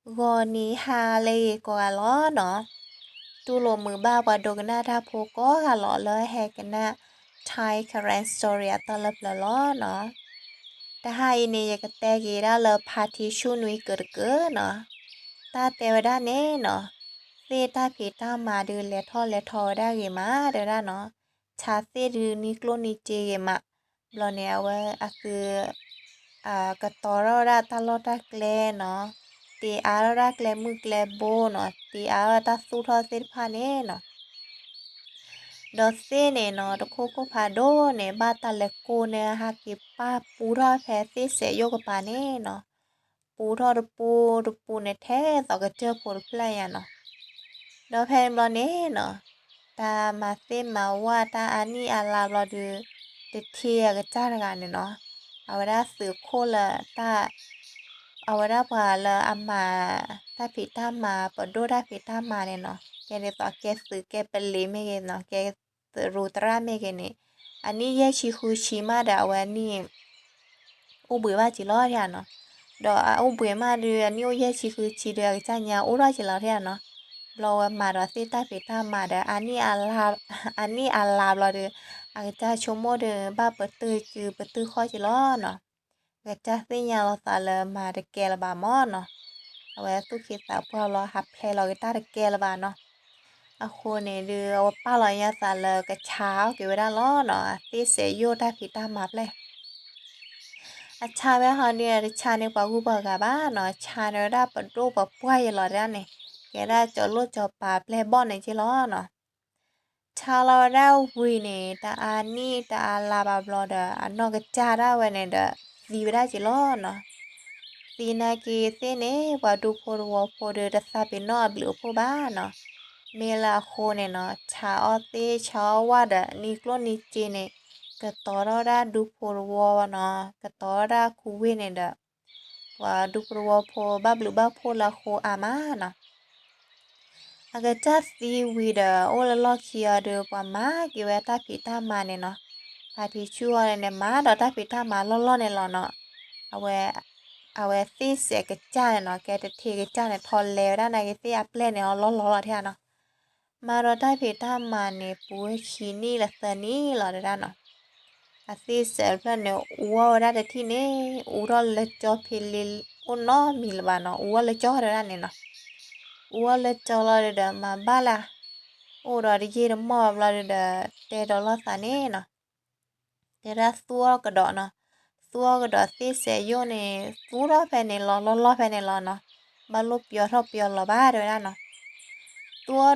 ဂီၤနံၤဟါလၢအဂ့ၤကိးဂၤလီၤနီၤ. တူၢ်လိာ်မုာ်ဘၣ်ပှၤဒိကနၣ်တၢ်ဖိကိးဂၤလီၤလၢဟဲကနၣ် Thai Karen Story အသီလၢပျၢၤလီၤနီၤ. တဟါအံၤန့ၣ် ယကတဲက့ၤဒၣ်လၢဖါထံဆူၣ်နွံကၢးတကၢးနီၤ. တၢ်တဲဝဲဒၣ်န့ၣ်နီၤ, သ့ၣ်တၢ်ဖံးတၢ်မၤဒုးလဲၤထီၣ်လဲၤထီဝဲဒၣ်ဂ့ၤမး တဲဝဲဒၣ်နီၤ. ဆါသ့ၣ်ဒုးနံၣ်ကျိၣ်နံၣ်စ့ဂ့ၤမး, ဘျီန့ၣ် အဝဲအသု ကတီၤထီၣ်ဝဲဒၣ်တၢ်လီၢ်တၢ်ကျဲနီၤ, တ့အါထီၣ်ဒၣ်ကျဲမုၢ်ကျဲဘိနီၤ, တ့အါထီၣ်တၢ်သူၣ်ထီၣ်သ့ၣ်တဖၣ်န့ၣ်နီၤ. ဒီးသ့ၣ်န့ၣ်နီၤ တခိၣ်ခိၣ်ဖးဒိၣ်န့ၣ် ဘၣ်တၢ်လဲၤကိၢ်န့ၣ် ဟးက့ၤပာ်ပူထီၣ်ဖဲသ့ၣ်စဲးယိၣ်ကပၤန့ၣ်နီၤ. ပူထီၣ်တပူတပူန့ၣ် ထဲသိးကစၢၢ်ဖိတဖျၢၣ်ညါနီၤ. ဒီးဖဲန့ၣ်ဘျီန့ၣ်နီၤ, တၢ်မၤသ့ၣ်မၤဝၣ်တၢ်အါနံၣ်အါလါဘျီဒုး တထံအကစၢ်တဂၤန့ၣ်နီၤ, အဝဲဒၣ်သုးခိၣ်လၢတၢ် အဝဲဒၣ်ပှၤလၢအမၤတၢ်ဖံးတၢ်မၤ ပဒိၣ်တၢ်ဖံးတၢ်မၤန့ၣ်နီၤ, ကဲဒ်သိးကဲသုးကဲပလံၤမ့ၢ်ဂ့ၤနီၤ, ကဲသရူးသရၣ်မ့ၢ်ဂ့ၤန့ၣ်, အနံၣ်ယဲၢ်ဆံဃုဆံမးဒီးအဝဲနံၣ် အိၣ်ဘှံးဘၣ်က့ၤလီၤထဲနီၤ. ဒီးအအိၣ်ဘှံးမးဒုး အနံၣ်အိၣ်ယဲၢ်ဆံဃုဆံဒီး အကစၢ်ညါအိၣ်ထီၣ်က့ၤလီၤထဲနီၤ. ဘျီဝဲမၤဒီးသ့ၣ်တၢ်ဖံးတၢ်မၤဒီး အါနံၣ်အါလါဘျီဒီး အကစၢ်ဆိကမိၣ်ဒီး ဘၣ်ပတုာ်စုပတုာ်ဃီၣ်က့ၤလီၤနီၤ. အကစၢ်သ့ၣ်ညါလီၤသးလၢမၤတကဲလၢၤဘၣ်မးနီၤ. အဝဲသူၣ်က့သးပှၢ်လီၤ ဟးဖျဲးလီၤက့ၤတၢ်တကဲလၢၤဘၣ်နီၤ. အဃိန့ၣ်ဒုး အဝဲပာ်လီၤညါသးလၢကဆါအီၣ်က့ၤဝဲဒၣ်လီၤနီၤ, အသ့ၣ်စဲးယိၣ်တၢ်ဖံးတၢ်မၤဖျၢၣ် အဆါဝဲဟီဒုး တဆါန့ၢ်ပှၤဂုၤပှၤဂၤဘၣ်နီၤ, ဆါန့ၢ်ဝဲဒၣ်ပဒိၣ်ပပှၢ်ယဲလီၤဒၣ်န့ၣ်, ကဲဒၣ်ကၠီၤလိၣ်ကၠီၤပၤပျဲၢ်ဘီၣ်န့ၣ်က့လီၤနီၤ. ဆါလီၤဝဲဒၣ်ဝံၤန့ၣ် တအါနံၣ်တအါလါဘၣ်ဘျီဒီး အနီၢ်ကစၢ်ဒၣ်ဝဲန့ၣ်ဒီး သံဝဲဒၣ်က့လီၤနီၤ. သံနာ်က့သ့ၣ်န့ၣ် ပှၤဒူဖိတဝီဖိဒီး တသးပ့ၤနီၣ်အဘျုးအဖှိၣ်ဘၣ်နီၤ. မ့ၢ်လၢအဃိန့ၣ်နီၤ, ဆါအီၣ်သ့ၣ်ဆါအီၣ်ဝၣ်ဒီး နံၣ်ကျိၣ်နံၣ်စ့န့ၣ် ကတီၤထီၣ်ဒၣ်ဒူဖိတဝီနီၤ, ကတီၤထီၣ်ဒၣ်ခူဝ့ၢ်န့ၣ်ဒီး ပှၤဒူဖိတဝီဖိဘၣ်ဘျုးဘၣ်ဖှိၣ်လၢအဃိအါမးနီၤ. အကစၢ်သံဝံၤဒီး အိၣ်လၢလီၢ်ခံအီၤဒီး ပှၤမၤက့ၤဝဲတၢ်ဖံးတၢ်မၤန့ၣ်နီၤ. ဖါထံဆူၣ်အီၤန့ၣ် မၤဒီးတၢ်ဖံးတၢ်မၤလီၢ်လီၢ်န့ၣ်လီၤနီၤ. အဝဲ အဝဲသ့ၣ်စဲးကစၢ်န့ၣ်နီၤ, ကဲတထံကစၢ်န့ၣ် ထီၣ်လဲၤဝဲဒၣ်နာ်က့သ့ၣ်အပျဲၢ်န့ၣ်အီၤလီၢ်လီၢ်လီၤထဲနီၤ. မၤဒီးတၢ်ဖံးတၢ်မၤန့ၣ် ပူၤဝဲခံနံၣ်လၢသၢနံၣ်လီၤတဲဒၣ်နီၤ. အသ့ၣ်စဲးတဖျၢၣ်န့ၣ် အူအီၣ်ဝဲဒၣ်တထံၣ်န့ၣ် အူထီၣ်လၢကၠီဖဲလ့ အိၣ်နီတမံၤလၢၤဘၣ်နီၤ, အူအီၣ်လၢကၠီတဲဒၣ်န့ၣ်နီၤ. အူအီၣ်လၢကၠီလီၤဒီး မၤဘၣ်လၢ အိၣ်ဒီးတယံာ်တမီၢ်ဘျီဒီး တဲဒီးလိာ်သးန့ၣ်နီၤ. တဲဒၣ်သူအီၣ်ကဒီးနီၤ, သူအီၣ်ကဒီးသ့ၣ်စဲးယိၣ်န့ၣ် သူထီၣ်ဖဲန့ၣ်လီၤ လီၢ်လီၢ်ဖဲန့ၣ်လီၤနီၤ. ဘၣ်လိၣ်ပယီၤထီၣ်ပယီၤလီၤဘၣ်တဲဝဲဒၣ်နီ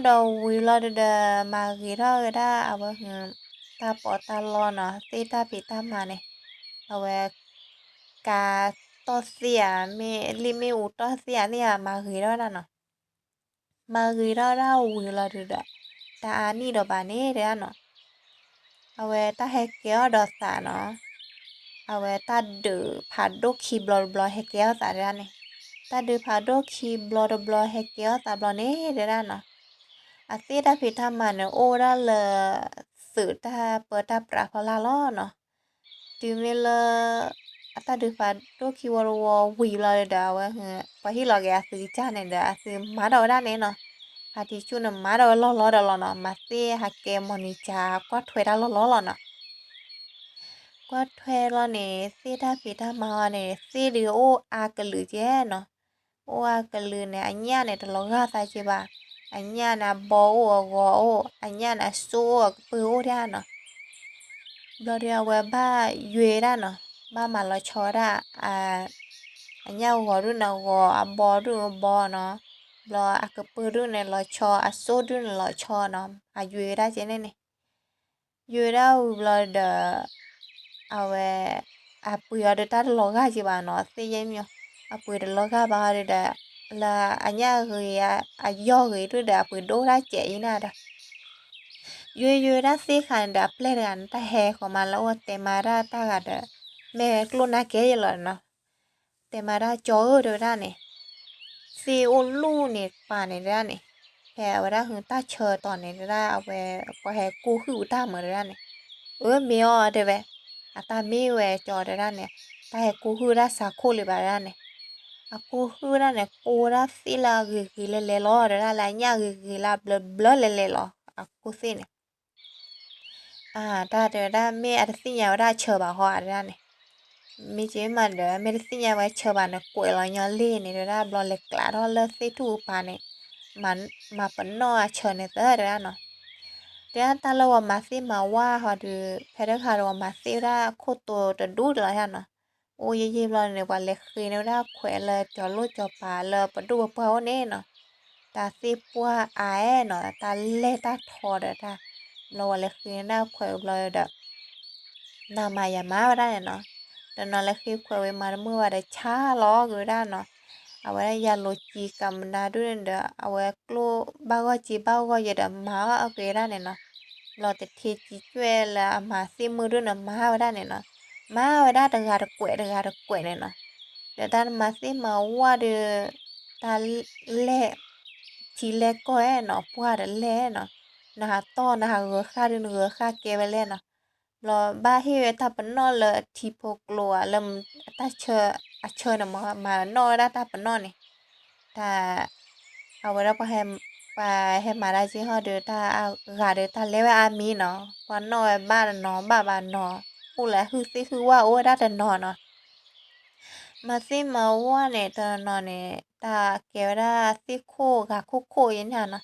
ၤ. သူအီၣ်ဒီးဝံၤလီၤဒီး မၤဂ့ၤထီၣ်ဝဲဒၣ်အဝဲ တၢ်ပီးတၢ်လီနီၤ, သ့ၣ်တၢ်ဖံးတၢ်မၤန့ၣ် အဝဲ ကၤတီၢ်သ့ၣ်ဧါ, မ့ၢ်လံာ်မ့ၣ်အူတီၢ်သ့ၣ်ဧါသ့ၣ်ဧါ မၤဂ့ၤထီၣ်ဝဲဒၣ်နီၤ. မၤဂ့ၤထီၣ်ဝဲဒၣ်ဝံၤလီၤဒီး တအါနံၣ်ဒီးဘၣ်န့ၣ်တဲဒၣ်နီၤ. အဝဲတၢ်ဟဲကဲအီၣ်ဒီးသးနီၤ, အဝဲတၢ်ဒုးဖးဒိၣ်ခံဘျီတဘျီဟဲကဲအီၣ်သးတဲဒၣ်န့ၣ်, တၢ်ဒုးဖးဒိၣ်ခံဘျီတဘျီဟဲကဲအီၣ်သးဘျီန့ၣ်တဲဒၣ်နီၤ. အသ့ၣ်တၢ်ဖံးတၢ်မၤန့ၣ် အိၣ်ဝဲဒၣ်လၢ သုးတၢ်ပၢတၢ်ပြးဖီလာ်လီၤနီၤ. တုၤမ့ၢ်လၢ အတၢ်ဒုးဖးဒိၣ်ခံဝီတဝီဝံၤဘျီဒီး အဝဲ ပှၤဟ့ၣ်လီၤက့ၤအသုကစၢ်န့ၣ်ဒီး အသုမၤထီၣ်ဝဲဒၣ်န့ၣ်နီၤ. ဖါထံဆူၣ်န့ၣ် မၤထီၣ်ဝဲလီၢ်လီၢ်ဒီးလီၤနီၤ, မၤသ့ၣ်ဟးကဲမီၢ်နံၤစၤ ကွၢ်ထွဲတၢ်လီၢ်လီၢ်လီၤနီၤ. ကွၢ်ထွဲလီၤန့ၣ် သ့ၣ်တၢ်ဖံးတၢ်မၤအီၤန့ၣ် သ့ၣ်ဒုးအိၣ်အါကလုာ်ကဲနီၤ. အိၣ်အါကလုာ်န့ၣ် အညၣ်န့ၣ် တလီၤဂာ်သးက့ဘၣ်. အညၣ်န့ၣ် အဘီအိၣ်အဂီၤအိၣ်, အညၣ်န့ၣ် အစိအိၣ်အကပၢၢ်အိၣ်ဒၣ်နီၤ. ဘျီဒီးအဝဲဘၣ်ယွဲဒၣ်နီၤ, ဘၣ်မၤလီၤဆီဝဲဒၣ် အညၣ်ဂီၤဒုၣ်န့ၣ်ဂီၤ, အဘီဒုၣ်န့ၣ်ဘီနီၤ. ဘျီအကပၢၢ်ဒုၣ်န့ၣ်လီၤဆီ, အစိဒုၣ်န့ၣ်လီၤဆီနီၤ, အယွဲဝဲဒၣ်ကဲန့ၣ်န့ၣ်. ယွဲဒၣ်ဝံၤဘျီဒီး အဝဲ အပှ့ၤအီၤဒီးတၢ်တလီၤဂာ်က့ဘၣ်နီၤ, သ့ၣ်ယဲၢ်မံၤ, အပှ့ၤတလီၤဂာ်ဘၣ်ဒီး လၢအညၣ်ဂ့ၤ အယီၢ်ဂ့ၤဒုၣ်ဒီး အပှ့ၤဒိၣ်ဒၣ်စဲးအံၤနၤဒီး ယွဲယွဲဒၣ်သ့ၣ်ဃါန့ၣ်ဒီး အပျဲၢ်တဂၤန့ၣ် တၢ်ဟဲဃီၤမးလၢအအိၣ်တဲမၤတၢ်တၢ်ဂၤဒီး မ့ၢ်ကျိၣ်နၢ်ကဲယဲလီၤနီၤ. တဲမၤတၢ်ကၠီဧၢတဲဝဲဒၣ်န့ၣ်, သ့ၣ်အိၣ်လူၢ်န့ၣ်ပာ်န့ၣ်တဲဒၣ်န့ၣ်, ဖဲအဝဲဒၣ်ဟုတၢ်ဆၢတီၤန့ၣ်တဲဒၣ် အဝဲပှၤဟဲကိၢ်ဟုၣ်တၢ်မၤတဲဒၣ်န့ၣ်, အၢမ့ၢ်အီၤတဲဝဲ, အတၢ်မ့ၢ်ဝဲကၠီတဲဒၣ်န့ၣ်, တၢ်ဟဲကိၢ်ဟုၣ်တၢ်စးခိၣ်လံဘၣ်တဲဒၣ်န့ၣ်, အကိၢ်ဟုၣ်ဝဲဒၣ်န့ၣ် ကိၢ်ဝဲဒၣ်သ့ၣ်လၢအဂ့ၤဂ့ၤလဲၤလဲၤလီၤ တဲဝဲဒၣ် လၢအညၣ်ဂ့ၤဂ့ၤလၢအဘျၢဘျၢလဲၤလဲၤလီၤ အကိၢ်သ့ၣ်န့ၣ် အတၢ်တဲဝဲဒၣ်မ့ၢ်အတသ့ၣ်ညါဝဲဒၣ်အဆၢဘၣ်ဟီ တဲဒၣ်န့ၣ်, မ့ၢ်က့မးဒီး မ့ၢ်တသ့ၣ်ညါဝဲဆၢဘၣ်န့ၣ် ကွဲးလီၤညီလ့ၣ်န့ၣ် တဲဝဲဒၣ် ဘျီလဲၤကျးထီၣ်လၢသ့ၣ်ထူၣ်အပၤန့ၣ် မၤပနီၣ်အဆၢန့ၣ်သၢ တဲဝဲဒၣ်နီၤ. တဲဒၣ်တၢ်လၢပှၤမၤသ့ၣ်မၤဝၣ်ဟီဒီး ဖဲတခါဒီးပှၤမၤသ့ၣ်ဝဲဒၣ်ခိၣ်တိၤတဒူၣ်တလီၤနီၤ. အိၣ်ယဲၢ်ယဲၢ်ဘျီန့ၣ် ပှၤလဲၤဃ့န့ၢ်ဝဲဒၣ်ခွဲးလၢကၠီၤလိၣ်ကၠီၤပၤလၢပဒိၣ်ပပှၢ်အိၣ်န့ၣ်နီၤ. တၢ်သ့ၣ်ပှၢ်အါအဲၣ်နီၤ တၢ်လဲၢ်တၢ်ထီဒီးတၢ်, ဘျီပှၤလဲၤဃ့န့ၢ်ခွဲးဘျီဒီး နၤမၤယၤမၤဝဲဒၣ်န့ၣ်နီၤ. တနီၤလဲၤဃ့ခွဲးဝံၤမၤတမုာ်ဘၣ်ဒီးဆါလီၤက့ၤဝဲဒၣ်နီၤ. အဝဲဒၣ်ယၤလိၤကံကးမနုၤဒုန့ၣ်ဒီး အဝဲကျိၣ်ဘၣ်ဂီၢ်က့ဘၣ်ဂီၢ်ယဲဒီးမၤအီၣ်အက့ၤဝဲဒၣ်န့ၣ်နီၤ. ဘျီတထံကံကၠွဲၣ်လၢအမၤသ့ၣ်မုၢ်ဒုန့ၣ် မၤဝဲဒၣ်န့ၣ်နီၤ. မၤဝဲဒၣ်တဂၤတကွဲးတဂၤတကွဲးန့ၣ်နီၤ. ဒီးတၢ်နမၤသ့ၣ်မၤဝၣ်ဒီး တၢ်လဲၢ် ထံလဲၢ်ကီၢ်အဲၣ်နီၤ ပှၢ်ဒီးလဲၢ်နီၤ. နဟးတီၢ်နဟးဂၢၤဃၣ်ဒု နဂၢၤဃၣ်ကဲဝဲလဲၢ်နီၤ. ဘျီဘၣ်ဟ့ၣ်ဝဲတၢ်ပနီၣ်လၢထံဖိကျိဧါ လၢတၢ်ဆၢ အဆၢန့ၣ်မး မၤနီၣ်ဝဲဒၣ်တၢ်ပနီၣ်န့ၣ်, တၢ် အဝဲဒၣ်ပှၤဟဲ ပှၤဟဲမၤတၢ်က့ဟီဒီး တၢ်ဂၤဒီးတၢ်လဲဝဲအါမံၤနီၤ, ပှၤနီၣ်ဝဲဘၣ်တနီၤဘၣ်ဘၣ်နီၤ, အိၣ်လၢဟုၣ်သ့ၣ်ဟုၣ်ဝၣ်အိၣ်ဝဲဒၣ်တနီၤနီၤ. မၤသ့ၣ်မၤဝၣ်န့ၣ် တနီၤနီၤန့ၣ် တၢ်ကဲဝဲဒၣ်သ့ၣ်ခိၣ်ဂၤခိၣ်ခိၣ်ယဲန့ၣ်နီၤ,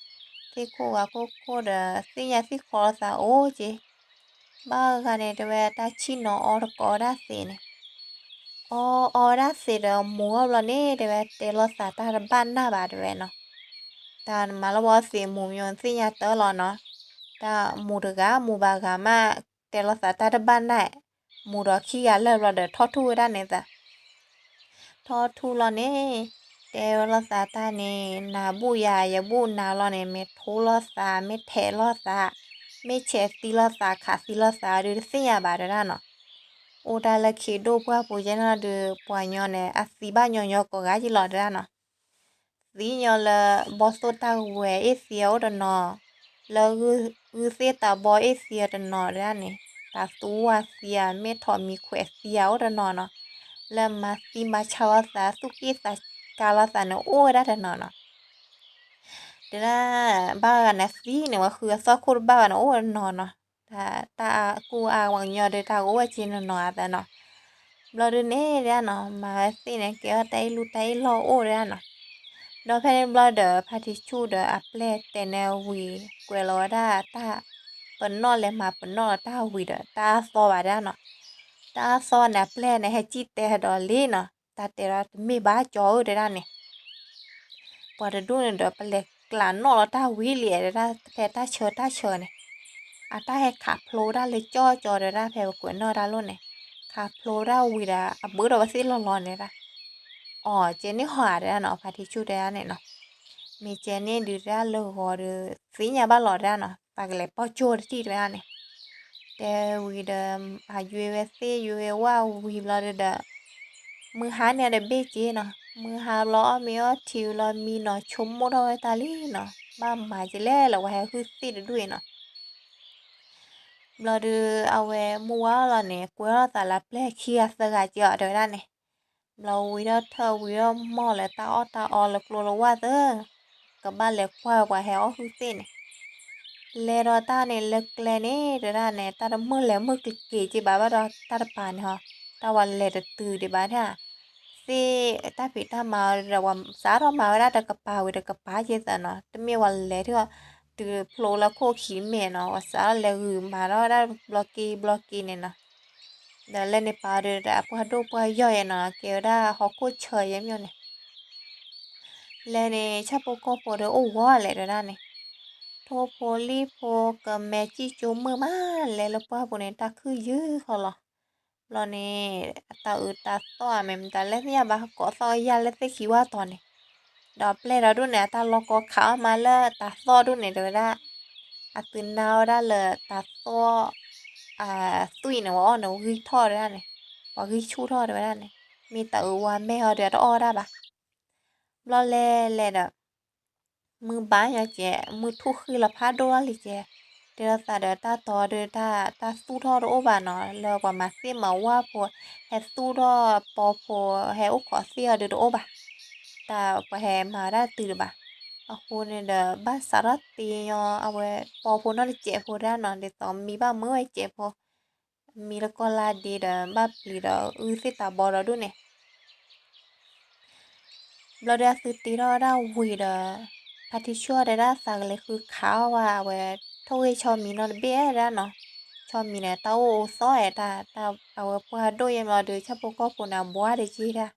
သ့ၣ်ခိၣ်ဂၤခိၣ်ခိၣ်ဒီး သ့ၣ်ညါသ့ၣ်ဃီလိာ်သးအိၣ်က့, ဘၣ်ဂၤန့ၣ်တဲဝဲတၢ်ဆံၣ်နီၤအီတကိးဝဲဒၣ်သ့းန့ၣ်, အီအီဝဲဒၣ်သ့းဒီးမူၤအီၣ်ဘျီန့ၣ် တဲဝဲတဲလိာ်သးတၢ်တဘၣ်နၢ်ဘၣ်တဲဝဲနီၤ, တၢ်နမၤလၢပှၤသ့းမူၤမၠိသ့ၣ်ညါတၢ်လီၤနီၤ, တၢ်မူၤတဂၤမူၤဘၣ်ဂၤမး တဲလိာ်သးတၢ်တဘၣ်နၢ်, မူၤဒီးခံဂၤလၢာ်ဘျီဒီးထီၣ်ထူၣ်ဝဲဒၣ်န့ၣ်သး ထီၣ်ထူၣ်လီၤန့ၣ်, တဲဝဲလိာ်သးတၢ်န့ၣ် နၤဘူၣ်ယၤ ယဘူၣ်နၤလီၤန့ၣ် မ့ၢ်ထိလိာ်သး မ့ၢ်ထဲးလိာ်သး မ့ၢ်ဆဲးသံလိာ်သး ခးသံလိာ်သးဒုးတသ့ၣ်ညါဘၣ်တဲဒၣ်နီၤ. အိၣ်တၢ်လၢခံဒိၣ်ပှၢ်ပူၤကဲနီၤဒုး ပှၤညီန့ၣ် အသံဘၣ်ညီညီကိးဂၤက့လီၤတဲဒၣ်နီၤ. သံညီလၢ ဘီသိၣ်တၢ်ဝဲအ့ၣ်သံအအိၣ်တနီၤ, လၢဂုၢ်သ့ၣ်တၢ်ဘီအ့ၣ်သံအတနီၤတဲဒၣ်န့ၣ်, တၢ်သူဝါသံဧါ မ့ၢ်ထိးမံၤခွဲးသံဧါအိၣ်တနီၤနီၤ, လၢမၤသံမၤဆါလိာ်သး သူၣ်က့ၣ်သးကါလိာ်သးန့ၣ် အိၣ်ဝဲဒၣ်တနီၤနီၤ. တဲဒၣ် ဘၣ်ဂၤန့ၣ်သံန့ၣ် ပှၤဃုအသီၣ်ခိၣ်တဘၣ်ဘၣ်န့ၣ် အိၣ်တနီၤနီၤ, တၢ်ကူၣ်အါပှၤကညီဒီးတၢ်ကအိၣ်ဝဲက့နီၤနီၤအသးနီၤ. ဘျီဒုန့ၣ်တဲဒၣ်နီၤ မၤဝဲသ့ၣ်န့ၣ် ကဲထီၣ်တၢ်အ့ၣ်လူတၢ်အ့ၣ်လီၢ်အိၣ်တဲဒၣ်နီၤ. ဒီးဖဲန့ၣ်ဘျီဒီး ဖါတံၢ်ဆူၣ်ဒီးအပျဲၢ်တဲန့ၢ်ဝံၤ ကွဲးလီၤဝဲဒၣ်တၢ်ပနီၣ်လဲၤမၤပနီၣ်လီၤတၢ်ဝံၤဒီး တၢ်အသီဘၣ်တဲဒၣ်နီၤ. တၢ်အသီန့ၣ် အပျဲၢ်န့ၣ် ဟဲစံၣ်တဲၤဒီးလံနီၤ, တၢ်တဲဒီးတမ့ၢ်ဘၣ်ကၠီဧၢတဲဒၣ်န့ၣ် ပှၤတဒူၣ်န့ၣ်ဒီး ပလဲၤကျးနီၣ်လီၤတၢ်ဝံၤလံတဲဒၣ် ဖဲတၢ်ဆၢတၢ်ဆၢန့ၣ်, အတၢ်ဟဲခးဖျိဝဲဒၣ်လၢကၠီကၠီတဲဒၣ် ဖဲပကွဲးနီၣ်တၢ်လိၣ်န့ၣ်, ခးဖျိဝဲဒၣ်ဝံၤဒီး အဘၢဒီးပသ့ၣ်လီၤလီၤန့ၣ်ဒၣ်, အီၤကဲန့ၢ်ဟီဧါတဲဒၣ်နီၤ ဖါတံၢ်ဆူၣ်တဲဒၣ်န့ၣ်နီၤ, မ့ၢ်ကဲန့ၢ်ဒုးတဲဒၣ်လၢဂီၤဒီး သ့ၣ်ညါဘၣ်လီၤတဲဒၣ်နီၤ ပကလဲၤပီၢ်ကၠိတထံၣ်တဲဒၣ်န့ၣ်, တဲဝံၤဒီး အယွဲဝဲသ့ၣ်ယွဲဝဲဝၣ်ဝံၤဘျီဒီး မုၢ်ဟါန့ၣ်တဘ့ၣ်က့နီၤ, မုၢ်ဟါဘျီအီၣ်မ့ၤအီထံဘျီ မံနီၤဆိကမိၣ်ထီၣ်ဝဲတၢ်လံနီၤ, ဘၣ်မၤကလဲၣ်လၢပှၤဟဲဟုၣ်သ့ၣ်တဒူၣ်အံၤနီၤ. ဘျီဒီးအဝဲမုၢ်ဝါလီၤန့ၣ် ကွဲထီၣ်သးလၢအပျဲၢ်ခံဂၤသၢဂၤက့အီၤတဲဝဲဒၣ်န့ၣ်, ဘျီဝံထီၣ်ထၢၣ်ဝံထီၣ်မီၢ်လၢတၢ်အီၣ်တၢ်အီလၢကျိလၢဝၢ်သၢ ကဘၣ်လဲၤကွၢ်ပှၤဟဲအီၣ်ဟုၣ်သ့ၣ်န့ၣ်, လဲၤဒီးတၢ်န့ၣ်လၢကျဲန့ၣ်တဲဒၣ်န့ၣ် တၢ်တမုာ်လဲၤမုာ်က့ၤက့ဘၣ်ဘၣ်ဒီးတၢ်တပၤန့ၣ်ဟီ, တၢ်ဝဲလဲၤတတုၤဒံးဘၣ်ဒၣ်, သ့ၣ်တၢ်ဖံးတၢ်မၤဒီး ပှၤစးထီၣ်မၤဝဲဒၣ်တကပၤဝံၤတကပၤက့သၢနီၤ, တမ့ၢ်ပှၤလဲၤထီၣ်တုၤဖျိလၢခိၣ်ခံမ့ၢ်နီၤ, ပှၤစးထီၣ်လဲၤဂုာ်မၤထီၣ်ဝဲဒၣ်ဘျီက့ဘျီက့န့ၣ်နီၤ. ဒီးလဲၤန့ၣ်ပာ်ဒီးအပှၢ်ဒိၣ်ပှၢ်ယီၢ်ယဲနီၤ ကဲဝဲဒၣ်ဟီၣ်ခိၣ်ဆၢယဲမ့ၢ်န့ၣ် လဲၤန့ၣ် ဆၣ်ဖိကီၢ်ဖိဒီးအိၣ်ဂီၤလဲၣ်တဲဒၣ်န့ၣ်, ထိၣ်ဖိလံၣ်ဖိကမဲစံၣ်ကၠိမုၢ်မး လဲၤလၢပှၢ်ပူၤန့ၣ် တၢ်ခုၣ်ယုၢ်ဃီလီၤ. ဘျီန့ၣ် တၢ်အုးတၢ်သီၣ်မ့ၢ်မတၤလဲၣ်သ့ၣ်ညါဘၣ် ကိးသီၣ်ကယၢ်လၢသ့ၣ်ခံဝၣ်တီၤန့ၣ်, ဒီးပျဲၢ်ဒီးဒိၣ်န့ၣ် အတၢ်လီၤကီခးအီၣ်မးလၢတၢ်သီၣ်ဒိၣ်န့ၣ်တဲဝဲဒၣ်, အသုနါဝဲဒၣ်လၢတၢ်သီၣ် သွံၣ်န့ၣ် ဝဲအီၣ်န့ၣ် ဂံၢ်ထီၣ်တဲဒၣ်န့ၣ်, ပှၤဂံၢ်ဆူၣ်ထီၣ်တဲဝဲဒၣ်န့ၣ်, မ့ၢ်တၢ်အုးဝါမဲာ်ဟီဒီးတအီၣ်ဒၣ်ဘၣ်. ဘျီလဲၤလဲၤဒီး မုၢ်ဘါညီကဲ မုၢ်ထူၣ်ဃ့လီၤဖးဒိၣ်လီၤလံကဲ, တဲလိာ်သးဒီးတၢ်တီဒီးတၢ် တၢ်သူၣ်ထီၣ်တအိၣ်ဘၣ်နီၤ, လၢပှၤမၤသ့ၣ်မၤဝၣ်ဖိ ဟဲသူၣ်ထီၣ်ပီဖိ ဟဲအိၣ်ခိးသ့ၣ်အီၤဒီးတအိၣ်ဘၣ်. တၢ်ပှၤဟဲမၤဝဲဒၣ်တုၤတဘၣ်. အဃိန့ၣ်ဒီး ဘၣ်စးထီၣ်တ့ညီ အဝဲပိာ်ဖိနီၢ်တစဲးဖိဒၣ်နီၤ, ဒ်သိးမံဘၣ်မုာ်ဝဲစဲးဖိ, မံလၢကီၢ်လါဒ့ဒီး ဘၣ်ပျံၤဒီးအုၣ်သ့ၣ်တးဘီဒီးဒူၣ်န့ၣ် ဘျီဒီးအသုတ့ထီၣ်ဝဲဒၣ်ဝံၤဒီး ဖါထံဆူၣ်အီၤတဲဒၣ်သးကလဲၤဃုခးအီၣ်ဝဲ အဝဲထိၣ်ဂ့ၢ်ဆီမံၤနီတဘ့ၣ်ဒၣ်နီၤ. ဆီမံၤန့ၣ် တၢ်အိၣ်အိသီအဲၣ်တၢ်, အဝဲပှၢ်ဒိၣ်ယဲၢ်ဘျီဒီး ဆၣ်ဖိကီၢ်ဖိန့ၣ် အဘှါတက့ၢ်ဒၣ်,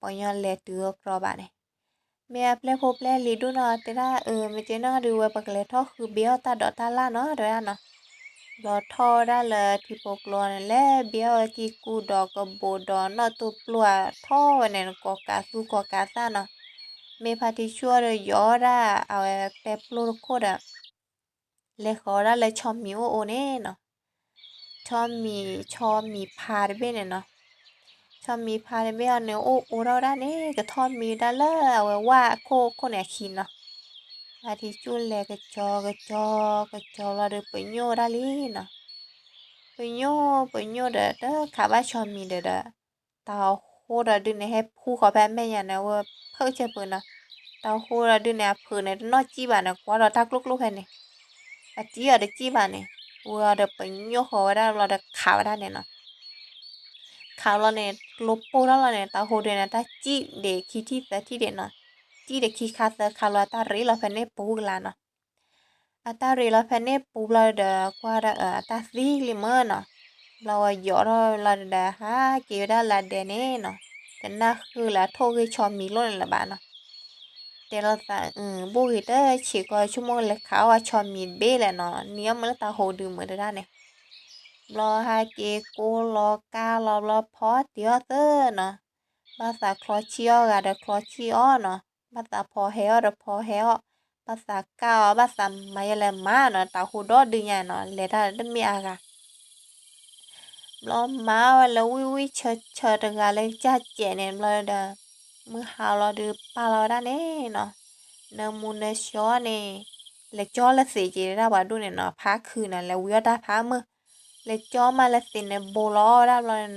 ပှၤကညီလဲၤတုၤအကြၢးဘၣ်န့ၣ် မ့ၢ်အပျဲၢ်ဖိပျဲၢ်လံၤဒူၣ်နီၤ တဲဒၣ်အၢ မ့ၢ်ကဲနီၣ်ဒုးဝဲ ပကလဲၤထီၣ်ဃုဘ့အီၣ်တၢ်ဒိးတၢ်လၣ်နီၤ တဲဝဲဒၣ်နီၤ. ဘျီထီၣ်ဝဲဒၣ်လၢထံဖိကျိန့ၣ် လဲၤဘ့အီၣ်ဝဲကံၢ်ကူဒီးကဘိးဒီးနီၣ်တိၢ်ပျိၢ်ထီၣ်ဝဲန့ၣ် ကိးကးသူကိးကးသၣ်နီၤ. မ့ၢ်ဖါထံဆူၣ်အီၤဒီးယီၤဒၣ် အဝဲပဲပျိၢ်တခိၣ်ဒီး လဲၤဃီၤဝဲဒၣ်လၢဆီမံၤအိၣ်အိန့ၣ်နီၤ. ဆီမံၤ ဆီမံၤဖါတဘ့ၣ်န့ၣ်နီၤ. ဆီမံၤဖါတဘ့ၣ်အီၤန့ၣ် အိၣ်အိထီၣ်ဝဲဒၣ်န့ၣ် ကထီၣ်မံၤဝဲဒၣ်လၢအဝဲဝၣ်အခိၣ်ခိၣ်န့ၣ်အခံနီၤ. ဖါထံဆူၣ်လဲၤကစီၤကစီၤကစီၤဘျီဒီး ပညိၣ်ဝဲဒၣ်လံနီၤ. ပညိၣ် ပညိၣ်ဒီး တခးဘၣ်ဆီမံၤဒီးဒီး တၢ်ဟိဒီးဒုးန့ၣ် ဟဲဖူဃီၤဖဲအမဲာ်ညါန့ၣ် အဝဲဖုးကစၢၢ်ဖုးနီၤ. တၢ်ဟိဒီးဒုးန့ၣ် အဖုးန့ၣ် တနီၣ်ကံၣ်ဘၣ်န့ၣ် ကွၢ်ဒီးတၢ်ကျိၣ်ကျိၣ်ဖဲန့ၣ် အတံၣ်အီၤတကံၣ်ဘၣ်န့ၣ် ဝဲအီၤဒီးပညိၣ်ဃီၤဝဲဒၣ်ဘျီဒီးခးဝဲဒၣ်န့ၣ်နီၤ. ခးဘျီန့ၣ် ကျိပိၢ်ထီၣ်လီၤန့ၣ် တၢ်ဟိဒုးန့ၣ် တၢ်ကံၣ်ဒံးခံထံၣ်သၢထံၣ်ဒံးနီၤ. ကံၣ်ဒံးခံခါသၢခါလီၤ အတၢ်ရ့လီၤဖဲန့ၣ်ပူၤကလာ်နီၤ. အတၢ်ရ့လီၤဖဲန့ၣ်ပူၤဘျီဒီး ကွၢ်ဒီးအတၢ်သံလံမ့ၢ်နီၤ. ဘျီဝဲယီၤထီၣ်လီၤဒီး ဟးက့ၤဝဲဒၣ်လၢဒဲန့ၣ်နီၤ. တနၢ်ဃုာ်လၢအထိၣ်ဂ့ၢ်ဆီမံၤလိၣ်န့ၣ်လၢၤဘၣ်နီၤ. တဲလိာ်သး အု ဘိၣ်ဂ့ၤတဆံးကီး ဆိကမိၣ်လဲၤခးအီၣ်ဝဲဆီမံၤတဘ့ၣ်လဲၣ်နီၤ နံၤအီၣ်မ့ၢ်လၢတၢ်ဟိဒုးမုာ်တဒၣ်န့ၣ်. ဘျီဟဲက့ၤကိးလီၤကါလီၤဘျီဖီတ့ၢ်အီၤသၢနီၤ. ဘၣ်သးချီဆံၣ်အီၣ်ဂၤဒီး ချီဆံၣ်အီၣ်နီၤ. ဘၣ်သးဖီဟဲအီၣ်ဒီးဖီဟဲအီၣ်, ဘၣ်သးကၢ်အီၤ ဘၣ်သးမၤယဲလဲၣ်မၤနီၤ. တၢ်ဟိဒီဒုညါနီၤ လဲၤတၢ်တမ့ၢ်အါဂၤ ဘျီမၤဝဲလၢဝံၣ်ဝံၣ်ဆၢဆၢတဂၤလၢကစၢ်စဲးန့ၣ် ဘျီဒီး မုၢ်ဟါလီၤဒုးပာ်လီၤဝဲဒၣ်န့ၣ်နီၤ. နၢမူနၢဆှီန့ၣ် လဲၤကၠီလၢသံးက့ၤဒၣ်ပှၤဒိၣ်န့ၣ်နီၤ ဖးခုးနီၤ လဲၤဝံအီၣ်တၢ်ဖးမုၢ်,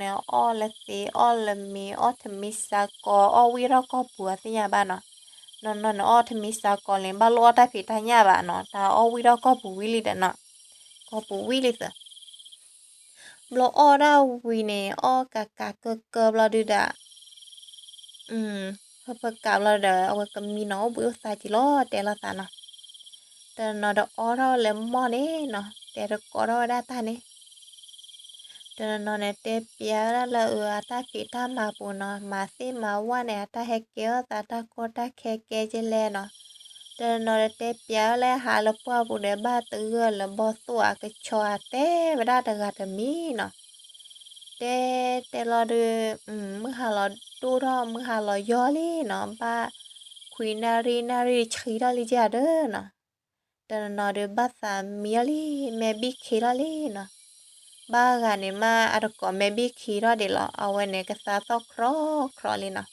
လဲၤကၠီမးလၢသံးန့ၣ် ဘိလီၤအီၣ်ဝဲဒၣ်ဘျီန့ၣ် အီၣ်လၢသံး အီၣ်လၢမ့ၤ အီၣ်ထမံစးကီး အီၣ်ဝံၣ်ထီၣ်ကီၢ်ပူၤအီၤသ့ၣ်ညါဘၣ်နီၤ. နီၢ်နီၢ်န့ၣ် အီၣ်ထမံစးကီးလံ ဘၣ်လိၣ်အီၣ်တၢ်ဖံးတၢ်ညၣ်ဘၣ်နီၤ တၢ်အီၣ်ဝံၣ်ထီၣ်ကီၢ်ပူၤဝံၤလံဒီးနီၤ, ကီၢ်ပူၤဝံၤလံသၢ ဘျီအီၣ်ဒၣ်ဝံၤန့ၣ် အီၣ်ကးကးကၢကၢဘျီဒုးဒီး ဖၢဖၢကးဘျီဒီး အဝဲကမံနီၤအိၣ်ဘှံးအိၣ်သါက့ၤလီၤ တဲလိာ်သးနီၤ. တနီၤဒီးအီထီၣ်လၢမီၢ်န့ၣ်နီၤ တဲတကိးထီၣ်ဝဲဒၣ်တၢ်န့ၣ် တနီၤနီၤန့ၣ် တဲပျးဝဲဒၣ်လၢအတၢ်ဖံးတၢ်မၤပူၤနီၤ မၤသ့ၣ်မၤဝၣ်န့ၣ် အတၢ်ဟဲကဲထီၣ်သးတၢ်ကီတၢ်ခဲကဲကလဲၣ်နီၤ. တနီၤနီၤဒီးတဲပျးဝဲလၢဟးလၢပှၢ်ပူၤဒီး ဘၣ်တဂၢၢ်လၢဘီၣ်သိၣ်အကဆီအတဲဝဲဒၣ်တဂၤတမံၤနီၤ. တဲတဲလီၤဒုး မုၢ်ဟါလီၤဒိၣ်ထီၣ် မုၢ်ဟါလီၤယီၤလံနီၤ ဘၣ်ခွံနၣ်ရံၣ် နၣ်ရံၣ်ဆံထီၣ်လံကဒီးနီၤ. တနီၤနီၤဒီးဘၣ်သးမံအီၤလံ မဲဘံၣ်ခံထီၣ်လံနီၤ. ဘၣ်ဂၤန့ၣ်မး အတကိးမဲဘံၣ်ခံထီၣ်ဒံးလီၤ အဝဲန့ၣ်ကသါသီၣ်ခြီခြီလံနီၤ.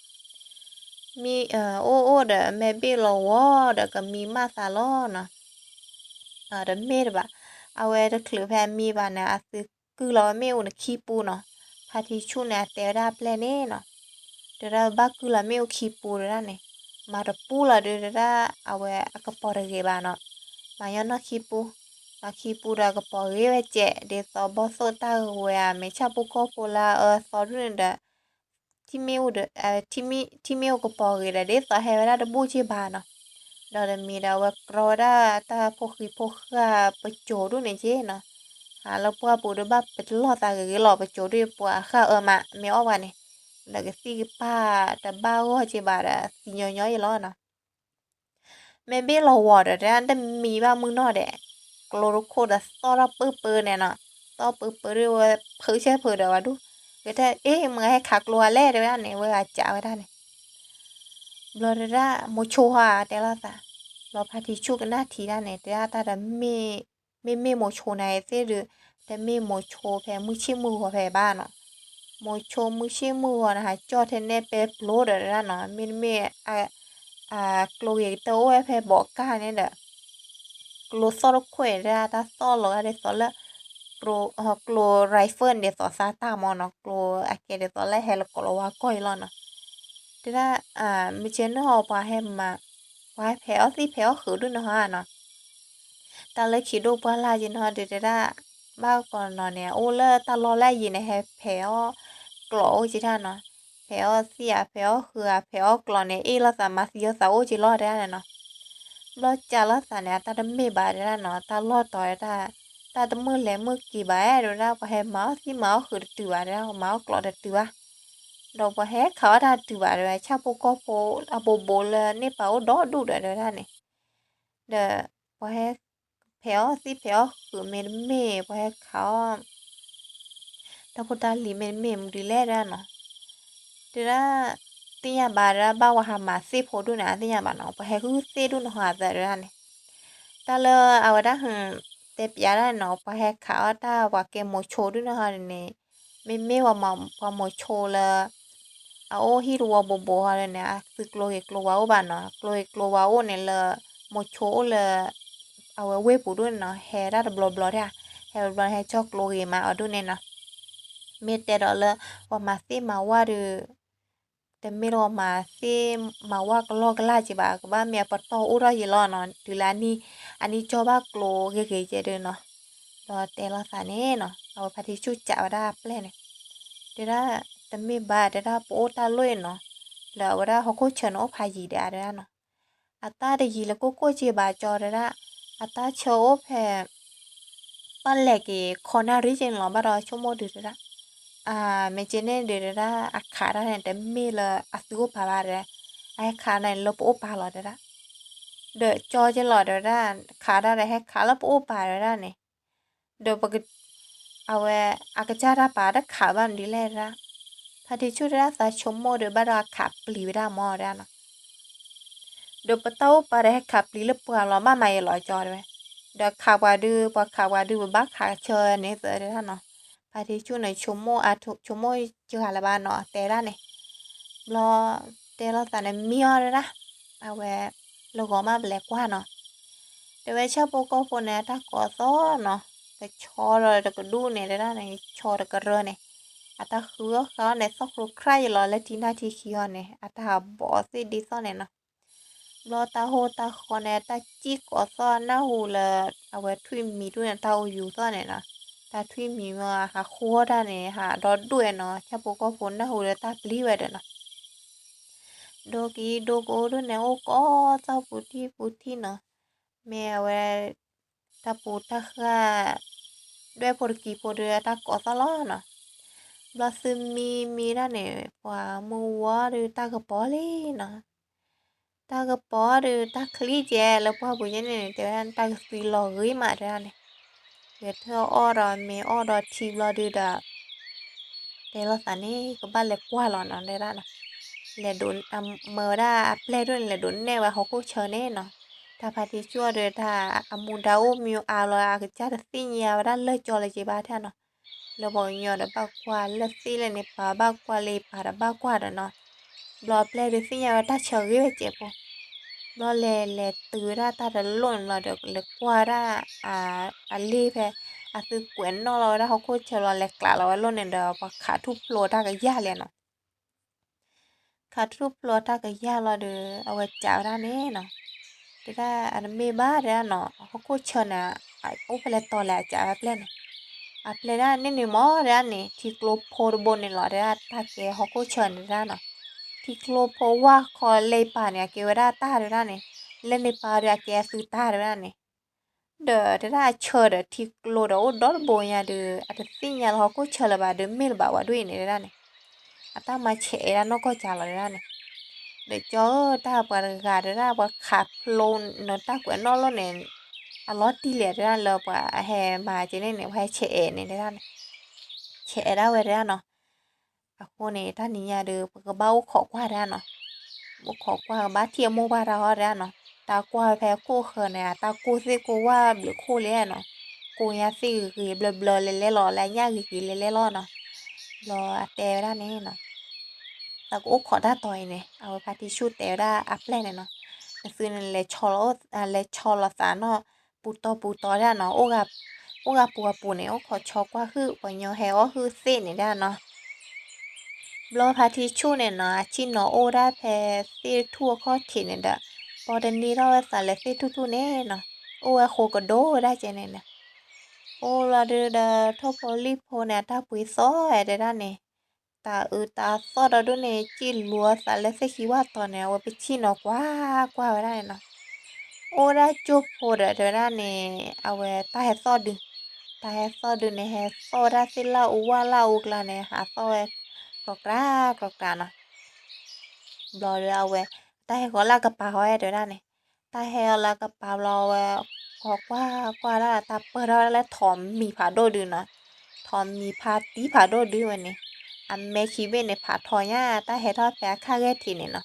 မ့ၢ်အိၣ်အိၣ်ဒီးမဲဘံၣ်လီၤဝီၤဒီးကမံမးသးလီၤနီၤ. တမ့ၢ်တဘၣ်, အဝဲတချုးဖဲအမံဘၣ်န့ၣ် အသုကုၢ်လီၤဝဲမ့ၣ်အူန့ၣ်ခံပူနီၤ. ဖါထံဆူၣ်န့ၣ် အတဲဝဲဒၣ်အပျဲၢ်န့ၣ်နီၤ, တဲဒၣ်ဘၣ်ကုၢ်လီၤမ့ၣ်အူခံပူတဒၣ်န့ၣ်, မၤတပူလီၤဒုးတဒၣ် အဝဲအကပီၤတဂ့ၤဘၣ်နီၤ, မၤညီနီၢ်ခံပူ, မၤခံပူဒီးကပီၤဂ့ၤဝဲကဲး ဒ်သိးဘီၣ်သိၣ်တၢ်ဂဝဲဧါ မ့ၢ်ဆၣ်ဖိကီၢ်ဖိလၢအအၢသီဒ်န့ၣ်ဒီး ထံၣ်မ့ၣ်အူဒီး ထံၣ်မ့ၣ်အူကပီၤဂ့ၤဒီး ဒ်သိးဟဲဝဲဒၣ်တဘူၣ်က့ဘၣ်နီၤ, ဒီးတမံၤဒီးအဝဲကြီဝဲဒၣ်တၢ်ဖိဃံဖိဃာ်ပစိၤဒ်န့ၣ်က့နီၤ, ဟးလၢပှၢ်ပူၤဒီးဘၣ်ပလီၢ်သးဂ့ၤဂ့ၤလီၤ ပစိၤဒ်ပှၤဃၣ်အၢမး မ့ၢ်အီၣ်ပှၤန့ၣ်, ဒီးကသံၣ်ကပၢ်တဘၣ်ဂီၢ်က့ဘၣ်ဒီးသံညီညီအံၤလီၤနီၤ. မ့ၢ်ဘ့ၣ်လီၤဝီၤဒီး တမံၤဘၣ်မုၢ်နီၢ်ဒဲး, ကျိတခိၣ်ဒီးသီၣ်ထီၣ်ပၢပၢန့ၣ်နီၤ, သီၣ်ပၢပၢဒီးဝဲဖုးဆဲဖုးဒီးဝဲဒူၣ်, ကတဲ အ့ မ့ၢ်ဟဲခးကျိအလဲၣ် တဲဝဲဒၣ်န့ၣ် ဝဲဂၤကးဝဲဒၣ်န့ၣ်, ဘျီတဒၣ်မိၤဆိဟါတဲလိာ်သး, ဘျီဖါထံဆူၣ်ကနၣ်ထံဒၣ်န့ၣ် တဲဒၣ်တၢ်ဒီး မ့မ့ၢ်မိၤဆိနၤသ့ၣ်ဒုး, တမ့ၢ်မိၤဆိဖဲမုၢ်ဆ့ၣ်မုၢ်ဂီၤဖဲဘၣ်နီၤ, မိၤဆိမုၢ်ဆ့ၣ်မုၢ်ဂီၤန့ၣ် ဟးကၠီၣ်ထဲနဲၣ်ပဲပျိဒီးတဒၣ်နီၤ, မ့တမ့ၢ် ကျိဂ့ၤကတၢၢ်အိၣ်ဝဲဖဲဘီးကၢ်န့ၣ်ဒီး ကျိသီၣ်တခိၣ်န့ၣ် တၢ်သီၣ်လီၤဂာ်ဒ်သိးလၢ ကျိ rifle န့ၣ်ဒ်သိးသးတၢ်မီၤနီၤ, ကျိအကဲဒ်သိးလၢဟဲလၢကိးလီၤဝါကီၢ်အံၤလီၤနီၤ. တဲဒၣ်, မ့ၢ်ကဲန့ၣ်ဟီ ပှၤဟဲမၤ, ပှၤဟဲဖဲးအီၣ်သံၣ်ဖဲးအီၣ်ဃုာ်ဒုၣ်န့ၣ်ဟီနီၤ, တၢ်လၢခံဒိၣ်ပှၢ်လၢ်က့န့ၣ်ဟီဒီး တဲဒၣ်, ဘၣ်ကီးနီၤန့ၣ် အအိၣ်လၢတၢ်လီၢ်လၢအယံၤန့ၣ် ဟဲဖဲးအီၣ်ကျီးအိၣ်က့တၢ်နီၤ, ဖဲးအီၣ်သံၣ်ဧါ ဖဲးအီၣ်ဃုာ်ဧါ ဖဲးအီၣ်ကျီးန့ၣ် အ့ၣ်လိာ်သးမၤသံအီၣ်သးအိၣ်က့လီၤတဲဒၣ်န့ၣ်နီၤ, ဘျီကးလိာ်သးန့ၣ် အတၢ်တမ့ၢ်ဘၣ်တဲဒၣ်နီၤ, တၢ်လီၢ်တီၤဒၣ်, တၢ်တမုာ်လဲၤမုာ်က့ၤဘၣ်တဲဒၣ်, ပှၤဟဲမၤအီၣ်သံၣ်မၤအီၣ်ဃုာ်တတုၤဘၣ်တဲဒၣ်, ပှၤမၤအီၣ်ကျီးတတုၤဘၣ်, ဒီးပှၤဟဲခးအီၣ်တၢ်တတုၤဘၣ်တဲဝဲ, ဆၣ်ဖိကီၢ်ဖိအဘိဘိလၢန့ၢ်ပာ်အိၣ်ဒီဒူၣ်ဒီးတဲဝဲဒၣ်န့ၣ်, ဒီးပှၤဟဲဖဲးအီၣ်သံၣ်ဖဲးအီၣ်ဃုာ်မ့တမ့ၢ် ပှၤဟဲခးအီၣ် တၢ်ဖိတၢ်လံၤမ့တမ့ၢ်မနုၤလဲၣ်တဲဒၣ်နီၤ, တဲဒၣ်, သ့ၣ်ညါဘၣ်တဲဒၣ် ဘၣ်ပှၤဟးမၤသ့ၣ်ဖိဒိၣ်န့ၣ် အသ့ၣ်ညါဘၣ်နီၤ, ပှၤဟဲဃုသ့ၣ်ဒိၣ်န့ၣ်ဟီအသးတဲဒၣ်န့ၣ်, တၢ်လၢအဝဲဒၣ် တဲပျးဒၣ်နီၤ ပှၤဟဲခးအီၣ်တၢ်ပှၤကဲမိၤဆိဒိၣ်န့ၣ်ဟီန့ၣ်, မ့မ့ၢ်ပှၤမိၤဆိလၢ အအိၣ်ဟံၣ်တဝီဘိဘိဟီန့ၣ် အသုကျိဂ့ၤကျိဝါအိၣ်ဘၣ်နီၤ, ကျိဂ့ၤကျိဝါအိၣ်န့ၣ်လၢ မိၤဆိအိၣ်လၢ အဝဲဝ့ၢ်ပူၤဒိၣ်န့ၣ်နီၤ, ဟဲဒၣ်တဘျီဘျီဒၣ်, ဟဲဘျီဘျီန့ၣ် ဟဲကၠီကျိဂ့ၤမးအီၤဒိၣ်န့ၣ်နီၤ, မ့ၢ်တဲဒီးလၢ ပှၤမၤသ့ၣ်မၤဝၣ်ဒီး တမ့ၢ်လၢပှၤမၤသ့ၣ်မၤဝၣ်ကလီကလၢ်က့ဘၣ်, ကဘၣ်မ့ၢ်အပတီၢ်အိၣ်ထီၣ်ယံာ်လီၤနီၤ, တုၤလၢအနံၣ်ကၠီဘၣ်ကျိဂ့ၤဂ့ၤကဲဒုးနီၤ, ဒီးတဲလိာ်သးန့ၣ်နီၤ အဝဲဖါတံၢ်ဆူၣ်ကးဝဲဒၣ်အပျဲၢ်န့ၣ်, တဲဒၣ်, တမ့ၢ်ဘၣ်တဲဒၣ် ပအိၣ်တၢ်လိၣ်အံၤနီၤ, လၢအဝဲဒၣ်ဟီၣ်ခိၣ်ဆၢန့ၣ်အိၣ်ဖးယံၤဒံးဧါတဲဒၣ်နီၤ, အတၢ်တယံၤလၢကိၢ်ကိၢ်က့ဘၣ်ကၠီတဲဒၣ်, အတၢ်ဆၢအိၣ်ဖဲ ပၣ်လဲၣ်က့ၤခီနၣ်ရံၣ်က့န့ၣ်လီၤ, ဘၣ်ဒီးဆိကမိၣ်ဒုးတဲဒၣ်, မ့ၢ်က့န့ၣ်ဒုးတဲဒၣ် အခးတၢ်န့ၣ် တမ့ၢ်လၢအသုအိၣ်ပာ်ဘၣ်တဲ, အဟဲခးန့ၣ်လၢပအိၣ်ပာ်လီၤတဲဒၣ်, ဒီးကၠီက့လီၤတဲဝဲဒၣ်, ခးတၢ်ဒီးဟဲခးလၢပအိၣ်ပာ်တဲဝဲဒၣ်န့ၣ်, ဒီး အဝဲ အကစၢ်တၢ်ပာ်တခးဘၣ်မနုၤလဲၣ်တဲဒၣ်, ဖါတံၢ်ဆူၣ်တဲဒၣ်သးဆိကမိၣ်ဒီး ဘၣ်ဒီးအခးပျံၤဝဲဒၣ်မၢ်တဲဒၣ်နီၤ ဒီးပတၢ်အိၣ်ပာ်ဒီးဟဲခးပျံၤလၢပှၤလီၤ ဘၣ်မၤယဲလီၤကၠီတဲဝဲ, ဒီးခးပှၤဒုး ပှၤခးပှၤဒုး ပဘၣ်ခးဆၢန့ၣ်သၢတဲဒၣ်နီၤ, ဖါတံၢ်ဆူၣ်န့ၣ် ဆိကမိၣ်စှၤလၢၤဘၣ်နီၤ တဲဒၣ်န့ၣ်, ဘျီ တဲလိာ်သးန့ၣ်မံအီၤတဲဒၣ်, အဝဲ လၢဂီၤမးပလဲၤကွၢ်နီၤ, တဲဝဲဆၣ်ဖိကီၢ်ဖိန့ၣ် အတၢ်ကိးသီၣ်နီၤ, ကဆီဒီးတကဒူၣ်န့ၣ်တဲဒၣ်န့ၣ် ဆီတကရၢန့ၣ်, အတၢ်ဃုအီၣ်ဃုအီၣ်န့ၣ် သီၣ်ကျိခရၣ်ယလီၤလၢထံနၢ်ထံခံအီၤန့ၣ် အတၢ်ဟးဘီးသ့ၣ်ဒ်သိးန့ၣ်နီၤ, ဘျီတၢ်ဟိၣ်တၢ်ဃီန့ၣ် တၢ်စံၣ်ကိးသီၣ်နၢ်ဟူလၢ အဝဲထွံၣ်မံၤဒူၣ်န့ၣ် တၢ်အိၣ်ယူၤသီၣ်န့ၣ်နီၤ, တၢ်ထွံၣ်မံၤမ့ၢ်ဟးဃုအီၣ်တၢ်န့ၣ် ဟးဒီဒူၣ်ဝဲနီၤ, ဆၣ်ဖိကီၢ်ဖိနၢ်ဟူဒီးတၢ်ပျံၤဝဲဒီးနီၤ ဒိကံဒိကအိၣ်ဒိၣ်န့ၣ် အိၣ်ကိးသီၣ်ပူၤထံၣ်ပူၤထံၣ်နီၤ, မ့ၢ်အဝဲ တၢ်ပူၤတၢ်ဃၢ် ဒွဲၣ်ဖိတကံဖိဒီးအတၢ်ကိးသီၣ်လီၤနီၤ, ဘျီသုမံမံဒၣ်န့ၣ် ပှၤမုၢ်ဝါဒီးတၢ်ကပီၤလံနီၤ, တၢ်ကပီၤဒီးတၢ်ချံကဲလၢပှၢ်ပူၤယဲန့ၣ် တဲဝဲဒၣ်တၢ်ကသွံလီၤဂ့ၤမးတဲဒၣ်န့ၣ်, လဲၤထၢၣ်အီၣ်ဒီးမ့ၤအီၣ်ဒီးထံဘျီဒုးဒီး တဲလိာ်သးန့ၣ် ကဘၣ်လဲၤကွၢ်လီၤနီၤတဲဒၣ်နီၤ, လဲၤဒိး မၢဝဲဒၣ်အပျဲၢ်ဒိၣ်န့ၣ် လဲၤဒိးနဲၣ်ဝဲဟီၣ်ခိၣ်ဆၢန့ၣ်နီၤ, တၢ်ဖါတံၢ်ဆူၣ်အီၤဒီးတၢ်အမူဒါအိၣ်မံၤအါလီၤ အကစၢ်တသ့ၣ်ညါဝဲဒၣ်လၢကၠီလၢၤက့ဘၣ်ထဲနီၤ, လၢပှၤကညီဒီးဘၣ်ကွၢ်လၢသ့ၣ်လၢန့ၣ် ပာ်ဘၣ်ကွၢ်လၢပာ်ဒီးဘၣ်ကွၢ်ဒီးနီၤ, ဘျီအပျဲၢ်ဒုးသ့ၣ်ညါဝဲတၢ်ဆၢဂ့ၤဝဲစဲးဖိ ဘျီလဲၤလဲၤတုၤဝဲဒၣ်တၢ်တလိၣ်န့ၣ်ဘျီဒီး လဲၤကွၢ်ဝဲဒၣ် အလ့ၣ်ဖဲ အသုကွဲးနီၣ်လီၤဝဲဒၣ်ဟီၣ်ခိၣ်ဆၢလီၤ လဲၤကျးလီၤဝဲလိၣ်န့ၣ်ဒီး ပှၤခးထူၣ်ဖျိးတၢ်ကယၢ်လဲၣ်နီၤ, ခးထူၣ်ဖျိးတၢ်ကယၢ်လီၤဒီး အဝဲကးဝဲဒၣ်န့ၣ်နီၤ, တဲဒၣ်အတမ့ၢ်ဘၣ်တဲဒၣ်နီၤ ဟီၣ်ခိၣ်ဆၢန့ၣ် အိၣ်ဖဲလဲၣ်တီၤလဲၣ်အကးဝဲပျဲၢ်န့ၣ်, အပျဲၢ်ဒၣ်န့ၣ်န့ၣ်မၢ်တဲဒၣ်န့ၣ် ထံကျိဖိတဘိန့ၣ်လီၤတဲဒၣ် တၢ်ကဲဟီၣ်ခိၣ်ဆၢန့ၣ်တဲဒၣ်နီၤ, ထံကျိဖိဝၢ်ခီလဲၤပာ်န့ၣ် အကဲဝဲဒၣ်တၢ်တဲဒၣ်န့ၣ်, လဲၤန့ၣ်ပာ်ဒီးအကဲအသုတၢ်တဲဒၣ်န့ၣ် ဒီးတဲဒၣ်အဆၢဒီးထံကျိဒီးအိၣ်ဒီတဘိညါဒီး အတသ့ၣ်ညါလၢဟီၣ်ခိၣ်ဆၢလၢၤဘၣ်ဒီးမ့ၢ်လၢၤဘၣ်ဝဲဒၣ်အံၤန့ၣ်တဲဒၣ်န့ၣ်, အတၢ်မၤဆဲးအဲၣ်ဒၣ်နီၢ်ကီၢ်ကၢ်လီၤတဲဒၣ်န့ၣ်, ဒီးကၠီဧၢ တၢ်ပှၤတဂၤတဲဒၣ် ပှၤခးဖျိနတၢ်ကွဲးနီၣ်လိၣ်န့ၣ် အလီၤတံၢ်လဲၣ်တဲဒၣ်လၢပှၤအဟဲမၤက့န့ၣ်န့ၣ် ပှၤဟဲဆဲးအဲၣ်န့ၣ်တဲဒၣ်န့ၣ်, ဆဲးအဲၣ်ဒၣ်ဝဲတဲဒၣ်နီၤ အဃိန့ၣ် တၢ်နံၤညါဒီး ပကဘၣ်အိၣ်ခိးကွၢ်တဲဒၣ်နီၤ, အိၣ်ခိးကွၢ်ကဘၣ်ထံၣ်အမိၢ်ပှၢ်တၢ်ဟီတဲဒၣ်နီၤ, တၢ်ကွၢ်ဖဲခိၣ်ဃၢၤန့ၣ် အတၢ်ကိၢ်သ့ၣ်ကိၢ်ဝၣ်ဘျုးခိၣ်လဲၣ်နီၤ, ကိၢ်ညါသ့ၣ်ဂ့ၤဂ့ၤဘျၢဘျၢလဲၤလဲၤလီၤ လၢအညၣ်ဂ့ၤဂ့ၤလဲၤလဲၤလီၤနီၤ, ဘျီအတဲဝဲဒၣ်န့ၣ်နီၤ သးကအိၣ်ခိးတၢ်တီၤအံၤန့ၣ် အဝဲဖါတံၢ်ဆူၣ်တဲဝဲဒၣ်အပျဲၢ်န့ၣ်နီၤ, နသုန့ၣ် လဲၤဆီလီၤသးနီၤ, ပူၤတီၤပူၤတီၤဒၣ်နီၤ, အိၣ်ဂၤပူၤဂၤပူၤန့ၣ် အိၣ်ခိးဆီကွၢ်ဟုၣ် ပှၤညီဟဲအီၣ်ဟုၣ်သ့ၣ်န့ၣ်ဒၣ်နီၤ, ဘျီဖါထံဆူၣ်န့ၣ်နီၤ အဆ့ၣ်နီၤအိၣ်ဒၣ်ဖဲသ့ၣ်ထူၣ်အခီၣ်ထံးန့ၣ်ဒီး ပီတန့ၢ်ထီၣ်ဝဲသးလၢသ့ၣ်ထူၣ်ထူၣ်န့ၣ်နီၤ, အိၣ်ဝဲဃိကဒိၣ်ဝဲဒၣ်ကဲန့ၣ်န့ၣ်, အိၣ်လီၤဒုးဒီး ထိၣ်ဖိလံၣ်ဖိန့ၣ် အတၢ်ပှ့ၤသီၣ်ဝဲတဲဒၣ်န့ၣ်, တၢ်အုးတၢ်သီၣ်ဒီးဒုးန့ၣ် စံၣ်လူၤအသးလၢသ့ၣ်ခံဝၣ်တီၤန့ၣ် အဝဲပဆ့ၣ်နီၤကွၢ်ကွၢ်ဝဲဒၣ်န့ၣ်နီၤ, အိၣ်ဒၣ်ကၠိဖိဒီးတဲဝဲဒၣ်န့ၣ် အဝဲတၢ်ဟဲသီၣ်ဒုး, တၢ်ဟဲသီၣ်ဒုးန့ၣ် ဟဲသီၣ်ဝဲဒၣ်သ့ၣ်လၢအူဝၣ်လၢအူကျါန့ၣ် ဟးသီၣ်ဝဲ ကြီၤကြၤကြီၤကြၤနီၤ, ဘျီဒီးအဝဲ တၢ်ဟဲဃီၤလၢအကပၤဃီတဲဝဲဒၣ်န့ၣ်, တၢ်ဟဲအီၤလၢအကပၤဘျီဝဲ ဃီၤကွၢ်ကွၢ်ဒၣ်တၢ်ပၢၢ်ထီၣ်ဝဲဒၣ်လၢထိးမံၤဖးဒိၣ်ဒုးနီၤ, ထိးမံၤဖးတံၢ်ဖးဒိၣ်ဒုးဝဲန့ၣ်, အမဲာ်ခံဘ့ၣ်န့ၣ် ဖးထီညါ တၢ်ဟဲထီၣ်ဖဲအခၣ်ဂဲၢ်ထံးန့ၣ်နီၤ,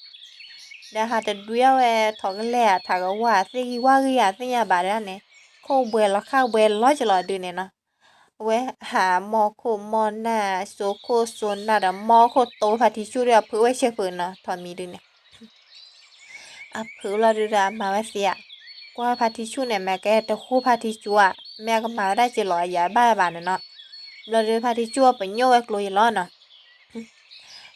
ဒီးဟးတဒွံအီၣ်ဝဲထိးကလဲၢ်အထးကဝၢ် သ့ၣ်ဂံၢ်ဝၣ်ဂံၢ်အသ့ၣ်ညါဘၣ်ဒၣ်န့ၣ်, ခိၣ်ဘှဲလီၤခၣ်ဘှဲလီၤကလီၤဒုးန့ၣ်နီၤ, အဝဲဟးမီၢ်ခိၣ်မီၢ်နၢ် စိခိၣ်စိနၢ်ဒီး မီၢ်ခိၣ်တိဖါထံဆူၣ်ဒီး အဖုးဝဲဆဲးဖုးနီၤ ထိးမံၤဒုးန့ၣ် အဖုးလီၤဒုးဒီး အမၤဝဲသ့ဧါ, ကွၢ်ဖါထံဆူၣ်န့ၣ် မ့ၢ်ကဲတဃိဖါထံဆူၣ်ဧါ, မ့ၢ်အကမၤဝဲဒၣ်က့ၤလီၤ ယၤဘၣ်ဘၣ်န့ၣ်နီၤ, ဘျီဒုးဖါထံဆူၣ်အပညိၣ်ဝဲကျိယလီၤနီၤ,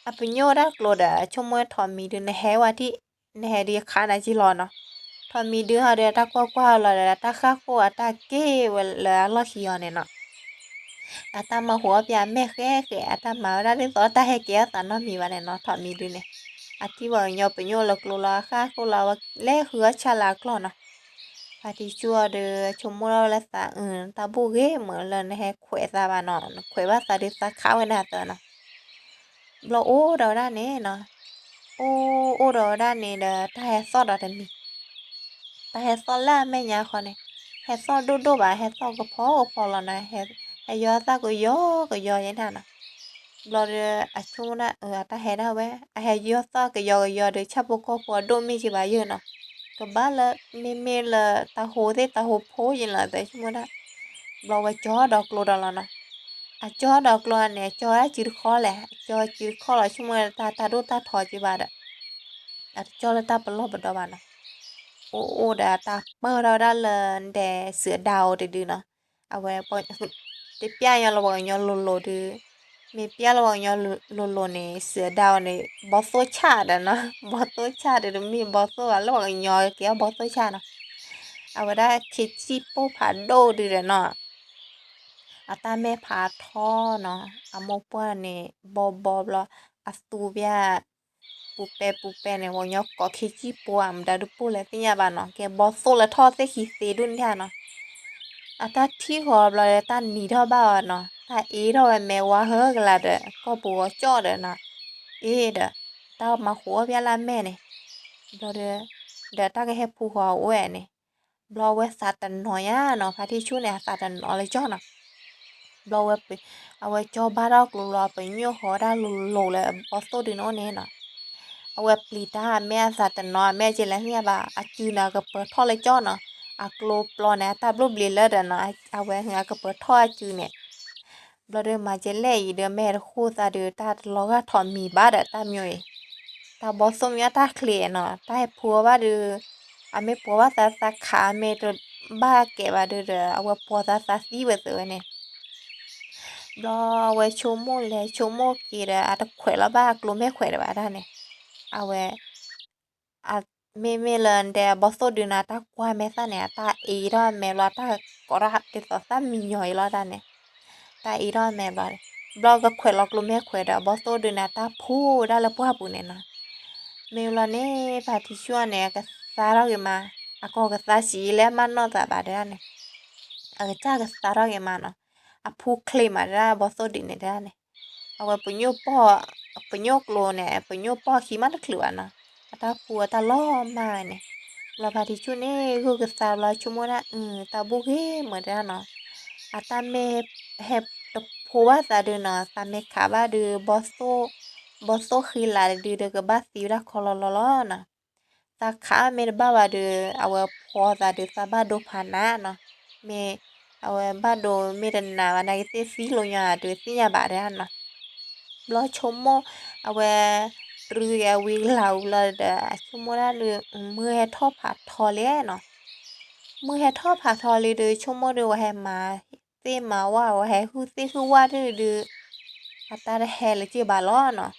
အပညိၣ်ဝဲဒၣ်ကျိဒီး ဆိကမိၣ်ဝဲထိးမံၤဒုး နဟဲဝဲဒၣ်, နဟဲဒုးယခးနၤက့ၤလီၤနီၤ, ထိးမံၤဒုးဟီဒီး တၢ်ကွၢ်ကွၢ်လီၤဒီး တၢ်ဃၣ်ဃိၣ်အတၢ်က့ၢ်ဝဲလၢအလီၢ်ခံအီၤန့ၣ်နီၤ အတၢ်မၤဟူးအီၣ်ပၠးအမဲာ်ဃဲဃဲ အတၢ်မၤဝဲဒၣ်ဒ်သိးတၢ်ဟဲကဲထီၣ်သးနီတမံၤဘၣ်န့ၣ်နီၤ ထိးမံၤဒုးန့ၣ်, အထံၣ်ပှၤကညီပညိၣ်လၢကျိလီၤ အဃၣ်ဃိၣ်လီၤ အဝဲလဲၤဃုအီၣ်ဆၣ်လၢအကျီၢ်နီၤ, ဖါထံဆူၣ်အီၤဒီး ဆိကမိၣ်ထီၣ်ဝဲလၢသး အၢ တၢ်ဘူၣ်ဂ့ၤမုာ်လၢနဟဲခွဲးသးဘၣ်နီၤ နခွဲးဘၣ်သးဒုးသးခးဝဲန့ၣ်အသးနီၤ, ဘျီအိၣ်ဒီးဝဲဒၣ်န့ၣ်နီၤ, အိၣ်အိၣ်ဒီးဝဲဒၣ်န့ၣ်ဒီး တၢ်ဟဲသီၣ်ဒီးတမံၤ တၢ်ဟဲသီၣ်လၢအမဲာ်ညါဃီန့ၣ်, ဟဲသီၣ်ဒိၣ်ဒိၣ်ဘၣ် ဟဲသီၣ်ကဖီကဖီလီၤနီၤ, ဟဲယီၤသၣ်ကယီကယီယဲန့ၣ်နီၤ, ဘျီဒီးအဆိကမိၣ်ဒၣ် အတၢ်ဟဲဒၣ်ဝဲ အဟဲယီၤသၣ်ကယီကယီဒီး ဆၣ်ဖိကီၢ်ဖိအဒိၣ်မ့ၢ်က့ၤဘၣ်ယဲၢ်နီၤ, ကဘၣ်လၢ မ့မ့ၢ်လၢတၢ်ဟိသ့ၣ်တၢ်ဟိဖိယဲၢ်လီၤ သဲဆိကမိၣ်ဒၣ်, ဘျီဝဲကၠီဒီးကျိဒီးလီၤနီၤ, အကၠီဒီးကျိန့ၣ် အကၠီဒၣ်စုတခီလဲၣ် အကၠီစုတခီလီၤ ဆိကမိၣ်လၢတၢ်တၢ်ဒိၣ်တၢ်ထီက့ၤဘၣ်ဒီး အတကၠီလၢတၢ်ပလီၢ်ပဒီဘၣ်နီၤ, အိၣ်အိၣ်ဒီးအတၢ်ပၢၢ်ထီၣ်ဝဲဒၣ်လၢဒဲးစံးအဒါအိၣ်တဒုနီၤ, အဝဲ တပျၢ်ညီလၢပှၤကညီလိၤလိၤဒုး, မ့ၢ်ပျၢ်လၢပှၤကညီလိၤလိၤန့ၣ် စံးအဒါအိၣ်န့ၣ် ဘီသိၣ်ဆၣ်ဒီးနီၤ, ဘီသိၣ်ဆၣ်ဒီးတမ့ၢ်ဘီသိၣ်ဘၣ် လၢပှၤကညီကဲအီၣ်ဘီသိၣ်ဆၣ်နီၤ, အဝဲဒၣ်ခ့စံၣ်ပိၢ်ဖးဒိၣ်ဒုးဒီးနီၤ အတၢ်မဲာ်ဖးထီနီၤ, အမိၢ်ပှၢ်န့ၣ် ဘီဘီဘျီ, အသူဘၣ်, ပူၤပဲပူၤပဲန့ၣ် ပှၤကညီကိးခ့စံၣ်ပိၢ်အမတၤဒုးပိၢ်လဲၣ်သ့ၣ်ညါဘၣ်နီၤ, ကဲဘီသိၣ်လၢထီၣ်သ့ၣ်ခံသ့ဒိၣ်န့ၣ်နီၤ, အတၢ်ထံၣ်ဃီဘျီဒီး တၢ်နံၤထီၣ်ဘၣ်အီၤနီၤ, တၢ်အ့ထီၣ်ဝဲမဲာ်ဝါဟၢကလာ်ဒီး ကီၢ်ပူၤဂီၤကၠီၣ်ဒီးနီၤ, အ့ဒီး တၢ်မၤဟူးအီၣ်ပၠးလၢအမဲာ်န့ၣ်, ဘျီဒီး, ဒီးတၢ်ကဟဲဖူဃီၤအိၣ်ဝဲန့ၣ် ဘျီဝဲသးတနီၤညါနီၤ, ဖါထံဆူၣ်န့ၣ် အသးတနီၤလၢကၠီၣ်နီၤ, ဘျီဝဲ, အဝဲကၠီဘၣ်ထီၣ်ကျိလီၤ ပညိၣ်ဃီတၢ်လိၤလိၤလၢဘီသိၣ်ဒုးန့ၣ်အိၣ်န့ၣ်နီၤ, အဝဲပျံၤတၢ်အမဲာ်အသးတနီၤအမဲာ်ကလဲၣ်သ့ၣ်ညါဘၣ် အစုန့ၣ် အကပၢၤထီၣ်လၢကၠီၣ်နီၤ, အကျိပျီန့ၣ် အတၢ်ဘျိၣ်ဘျံၤလၢဒီးနီၤ, အဝဲအကပၢၤထီၣ်အစုန့ၣ် ဘျီဒီးမၤကဲလဲၣ်အံၤဒီး မဲာ်တဃိသးဒီး တၢ်တလီၤဂာ်ထိးမံၤဘၣ်ဒီးတၢ်မ့ၢ်အံၤ, တၢ်ဘီသိၣ်မ့ၢ်အတၢ်ချ့နီၤ, တၢ်ဟဲဖူအီၤဘၣ်ဒီး, အမ့ၢ်ပှီၤဘၣ်သးသးခး အမ့ၢ်တဘၣ်ကဲဘၣ်ဒီးဒီး အဝဲပှီၤသးသးသံဝဲသ့ဝဲန့ၣ် ဘျီအဝဲဆိကမိၣ်လဲၤဆိကမိၣ်က့ၤဒီး အတခွဲးလီၤဘၣ်အကျိမဲာ်ခွဲးဒီးဘၣ်တၢ်န့ၣ်, အဝဲ မ့မ့ၢ်လၢဒဲးအဘီသိၣ်ဒုးန့ၣ် အတၢ်ကွၢ်မဲာ်သၣ်န့ၣ် အတၢ်အ့ထီၣ်အမဲာ်ဘျီ တၢ်ကိးထီၣ်ဒ်သိးသၣ်မံညီၤအံၤလီၤတၢ်န့ၣ်, တၢ်အ့ထီၣ်အမဲာ်ဘျီ, ဘျီကခွဲးလီၤကျိမဲာ်ခွဲးဒီးအဘီသိၣ်ဒုးန့ၣ် အတၢ်ဖူဝဲဒၣ်လၢပှၢ်ပူၤန့ၣ်နီၤ, မ့ၢ်ဘျီန့ၣ် ဖါထံဆူၣ်န့ၣ် အကသါထီၣ်က့ၤမး, အကီၢ်ကသါစံးလၢအမၢနီၢ်သးဘၣ်ဒၣ်န့ၣ်, အကစၢ်ကသါထီၣ်က့ၤမးနီၤ, အဖူချ့မးဒၣ်ဘီသိၣ်ဒုးန့ၣ်ဒၣ်န့ၣ် အဝဲပညိၣ်ပီၢ်, ပညိၣ်ကျိန့ၣ် ပညိၣ်ပီၢ်ခံမးတချုးဘၣ်နီၤ, အတၢ်ဖူအတၢ်လီၤမၢ်ဝဲန့ၣ်, ဘျီဖါထံဆူၣ်န့ၣ် ဂုာ်ကသါဘျီဆိကမိၣ်ဒၣ် အု တၢ်ဘူၣ်ဂ့ၤမးဒၣ်နီၤ, အတၢ်မ့ၢ်ဟဲတဖိဘၣ်သးဒုးနီၤ သးမ့ၢ်ခးဘၣ်ဒုး ဘီသိၣ်ဃံလၤတဒုဒီး ကဘၣ်သံဝဲဒၣ်ခီလီၤလီၤလီၤနီၤ သးခးမ့ၢ်တဘၣ်ဘၣ်ဒီး အဝဲဖှီသးဒီးသးဘၣ်ဒိဖးနးနီၤ, မ့ၢ်, အဝဲဘၣ်ဒိမ့ၢ်တနးဘၣ် နာ်က့သ့ၣ်သံလိာ်ညီဒီးသ့ၣ်ညါဘၣ်ဒၣ်နီၤ, ဘျီဆိကမိၣ်, အဝဲ, ရူက့ၤအဝံၤကလၤဝံၤလီၤဒီး အဆိကမိၣ်ဒၣ်ဒီး, မုၢ်ဟဲထီၣ်ဖးထီလံနီၤ, မုၢ်ဟဲထီၣ်ဖးထီလံဒီး ဆိကမိၣ်ဒီး ဝဲဟဲမၤသ့ၣ်မၤဝၣ် ဝဲဟဲဟုၣ်သ့ၣ်ဟုၣ်ဝၣ်ဒုးဒီး, အတၢ်တဟဲလၢၤက့ၤဘၣ်လီၤနီၤ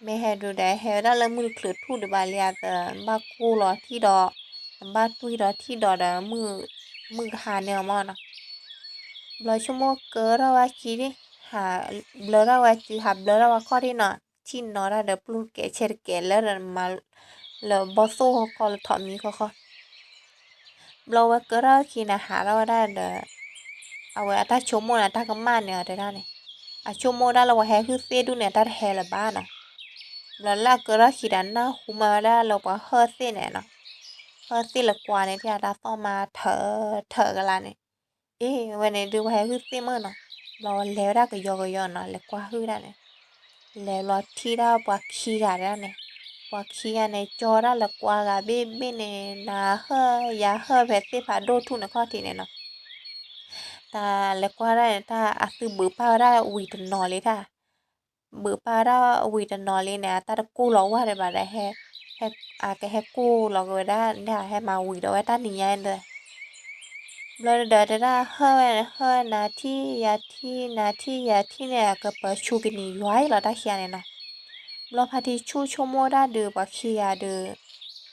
မ့ၢ်ဟဲဒုးဒီး ဟဲဝဲဒၣ်လၢမုၢ်တချုးထူၣ်ဒံးဘၣ်လံဧါ, တဘၣ်ကိၢ်လီၤထံၣ်ဒီး တဘၣ်တွံၢ်ဒီးထံၣ်ဒီးဒီး မုၢ်ကဟါန့ၢ်အီၤမၢ်နီၤ. ဘျီဆိကမိၣ်ကၢထီၣ်ဝဲခံဒံး, ဟးဘျၢထီၣ်ဝဲစု ဟးဘျၢထီၣ်ဝဲခီၣ်ထံးနီၤ, ထံၣ်နီၤတၢ်ဒီး ပျိၢ်တကဲးဆဲးတကဲးလၢ လၢဘီၣ်သိၣ်ဃီလၢထိးမံခီခီ ဘျီဝဲကၢထီၣ်ခံန့ၣ် ဟးထီၣ်ဝဲဒၣ်ဒီး အဝဲအတၢ်ဆိကမိၣ်န့ၣ် တၢ်ကမၣ်န့ၣ်အီၤတဲဒၣ်န့ၣ်, အဆိကမိၣ်ဒၣ်လၢပှၤဟဲဟုၣ်သ့ၣ်ဒူၣ်န့ၣ် တၢ်တဟဲလၢၤဘၣ်နီၤ. ဘျီလၢအကၢထီၣ်ခံဒီး နၢ်ဟူမးဝဲဒၣ်လၢပှၤဟၢၣ်သ့ၣ်န့ၣ်နီၤ, ဟၢၣ်သ့ၣ်လၢကွါန့ၣ် ထံၣ်အတၢ်သီၣ်မါထၢၣ်ထၢၣ်ကလါန့ၣ်, အ့ ဝဲန့ၣ်ဒုးပှၤဟဲဟုၣ်သ့ၣ်မၢ်နီၤ. ဘျီဝဲလဲၤဝဲဒၣ်ကယီကယီနီၤ, လဲၤကွၢ်ဟုၣ်ဒၣ်န့ၣ် လဲၤဘျီထံၣ်ဒၣ်ပှၤခံဂၤဒၣ်န့ၣ်, ပှၤခံဂၤန့ၣ် ကၠီဒၣ်လၢကွါဂၤဘ့ၣ်ဘ့ၣ်န့ၣ် နၤဟၢၣ်ယၤဟၢၣ်ဖဲသ့ၣ်ဖးဒိၣ်ထူၣ်န့ၣ်ခီၣ်ထံးန့ၣ်နီၤ. တၢ်လဲၤကွၢ်ဒၣ်န့ၣ် တၢ်အသုဘုးပၢ်ဝဲဒၣ်ဝံၤတနီၤလံတၢ်, ဘုးပၢ်ဝဲဒၣ်ဝံၤတနီၤလံန့ၣ် အတၢ်တကိၢ်လီၤဝဲဒံးဘၣ်ဒီး ဟဲ, အကဟဲကိၢ်လီၤက့ၤဝဲဒၣ်န့ၣ် ဟဲမၤဝံၤဒီးဝဲတၢ်နံၤညါန့ၣ် ဘျီဒီးတဲဒၣ်ဟၢၣ်ဝဲန့ၣ် ဟၢၣ်နၤထံၣ်ယၤထံၣ် နၤထံၣ်ယၤထံၣ်န့ၣ် အကပၢၤဆူကနံၤယွၤအံၤလီၤတၢ်ခံဂၤန့ၣ်နီၤ. ဘျီဖါတံၢ်ဆူၣ်ဆိကမိၣ်ဒၣ်ဒုး ပှၤခံဂၤဒုး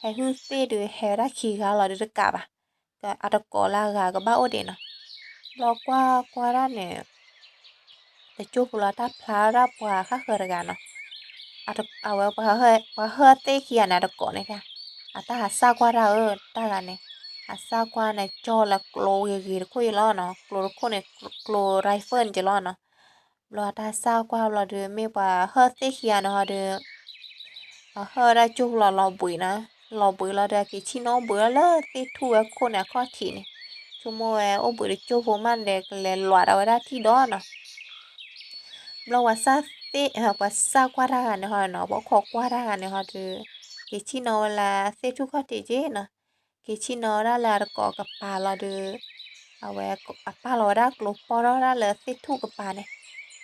ဟဲဟုၣ်သ့ၣ်ဒုး ဟဲဝဲဒၣ်ခံဂၤလီၤဒုးတကးဘၣ်, အတကိးလၢအဂၤကဘၣ်အိၣ်ဒံးနီၤ. ဘျီကွၢ်ကွၢ်ဒၣ်န့ၣ် တကၠိဖိလီၤတၢ်ဖျါထီၣ်ဒၣ်ပှၤဃၣ်ဃၢၤတဂၤနီၤ. အဝဲပှၤဟၢၣ်သ့ၣ်ခံဂၤန့ၣ် အတကိးန့ၣ်, အတၢ်ဟးစၢ်ကွၢ်တၢ်ဧၢ တၢ်ဂၤန့ၣ်, ဟးစၢ်ကွၢ်န့ၣ် ကၠီလၢကျိဂ့ၤဂ့ၤတခိၣ်အံၤလီၤနီၤ, ကျိတခိၣ်န့ၣ် ကျိ rifle န့ၣ်က့ၤလီၤနီၤ. ဘျီတၢ်စၢ်ကွၢ်ဘျီဒီး မ့ၢ်ပှၤဟၢၣ်သ့ၣ်ခံဂၤန့ၣ်ဟီဒီး အဟၢၣ်ဝဲဒၣ်ကၠိဖိလီၤလီၤဘှံးနီၤ, လီၤဘှံးလီၤဒီး အက့ၤဆ့ၣ်နီၤအိၣ်ဘှံးလီၤလၢသ့ၣ်ထူၣ်ဝဲခိၣ်န့ၣ်အခီၣ်ထံးန့ၣ်, ဆိကမိၣ်ဝဲအိၣ်ဘှံးတကၠိဖိမးဒီး ကလဲၤလွးဒီးဝဲဒၣ်ထံၣ်ဒီးနီၤ. ဘျီပှၤစၢ်သ့ၣ်, ပှၤစၢ်ကွၢ်တၢ်ဂၤန့ၣ်ဟီနီၤ, ပှၤခိးကွၢ်တၢ်ဂၤန့ၣ်ဟီဒီး က့ၤဆ့ၣ်နီၤဝဲလၢသ့ၣ်ထူၣ်ခီၣ်ထံးက့ၤနီၤ, က့ၤဆ့ၣ်နီၤဝဲဒၣ်လၢအတကိးကပၤလီၤဒီး အဝဲအပာ်လီၤဝဲဒၣ်ကျိပီၢ်ထီၣ်ဒၣ်လၢသ့ၣ်ထူၣ်ကပၤန့ၣ်,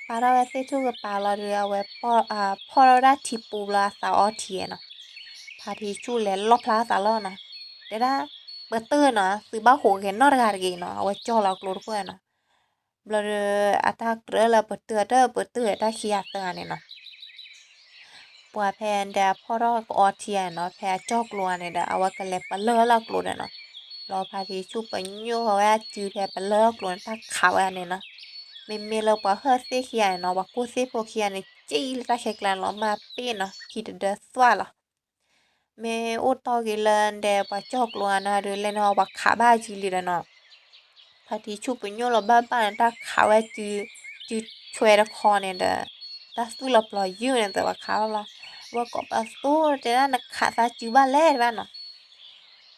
ပာ်ထီၣ်ဝဲသ့ၣ်ထူၣ်ကပၤလီၤဒီး အဝဲ ဖီၣ်ထီၣ်ဝဲဒၣ်ထံပူၤဘျီအသးအီထံနီၤ. ဖါတံၢ်ဆူၣ်လဲၤလီၣ်ဖျါအသးလီၤနီၤ, တဲဒၣ် ပတုာ်နီၤ သုဘၣ်ဟးဂဲၤနီတဂၤတဂ့ၤနီၤ, အဝဲကၠီလီၤကျိတခိၣ်နီၤ. ဘျီဒီး အတၢ်ကြၢးလၢပတုာ်တၢ် ပတုာ်တၢ်ခံဂၤသၢဂၤန့ၣ်နီၤ. ပှၤဖဲဒီးအဖီၣ်ထီၣ်ကအီထံဂၤန့ၣ်နီၤ, ဖဲအကၠီၣ်ကျိဂၤန့ၣ်ဒီး အဝဲကလဲၤပလၢၢ်လီၤကျိန့ၣ်နီၤ. ဘျီဖါတံၢ်ဆူၣ်ပညိၣ်ဃီၤဝဲအစုဖဲပလၢၢ်လီၤကျိန့ၣ် တၢ်ခးဝဲန့ၣ်နီၤ. မ့မ့ၢ်လၢပှၤဟၢၣ်သ့ၣ်ခံဂၤန့ၣ်နီၤ, ပှၤကိၢ်သ့ၣ်ဖိခံဂၤန့ၣ် ကၠံၣ်လၢတၢ်ခဲကျါန့ၣ်လီၤ, မၤပ့ၢ်နီၤ, ခံတဒၢသွၣ်လီၤ. မ့ၢ်အိၣ်တီၢ်က့ၤလၢဒီးပှၤကၠီၣ်ကျိဂၤန့ၣ်ဒီး လဲၤန့ၣ်ပှၤခးဘၣ်စုလံဒီးနီၤ. ဖါတံၢ်ဆူၣ်ပညိၣ်လီၤဘၣ်ဘၣ်န့ၣ် တၢ်ခးဝဲစု, စုဆွဲတခီန့ၣ်ဒီး တၢ်သွံၣ်လီၤပျီၤယုၢ်န့ၣ် သးပှၤခးဘၣ်ဘျီ, ဝဲကိးပသူတဲဒၣ် နခးသးစုဘၣ်လဲၣ်တဲဒၣ်နီၤ.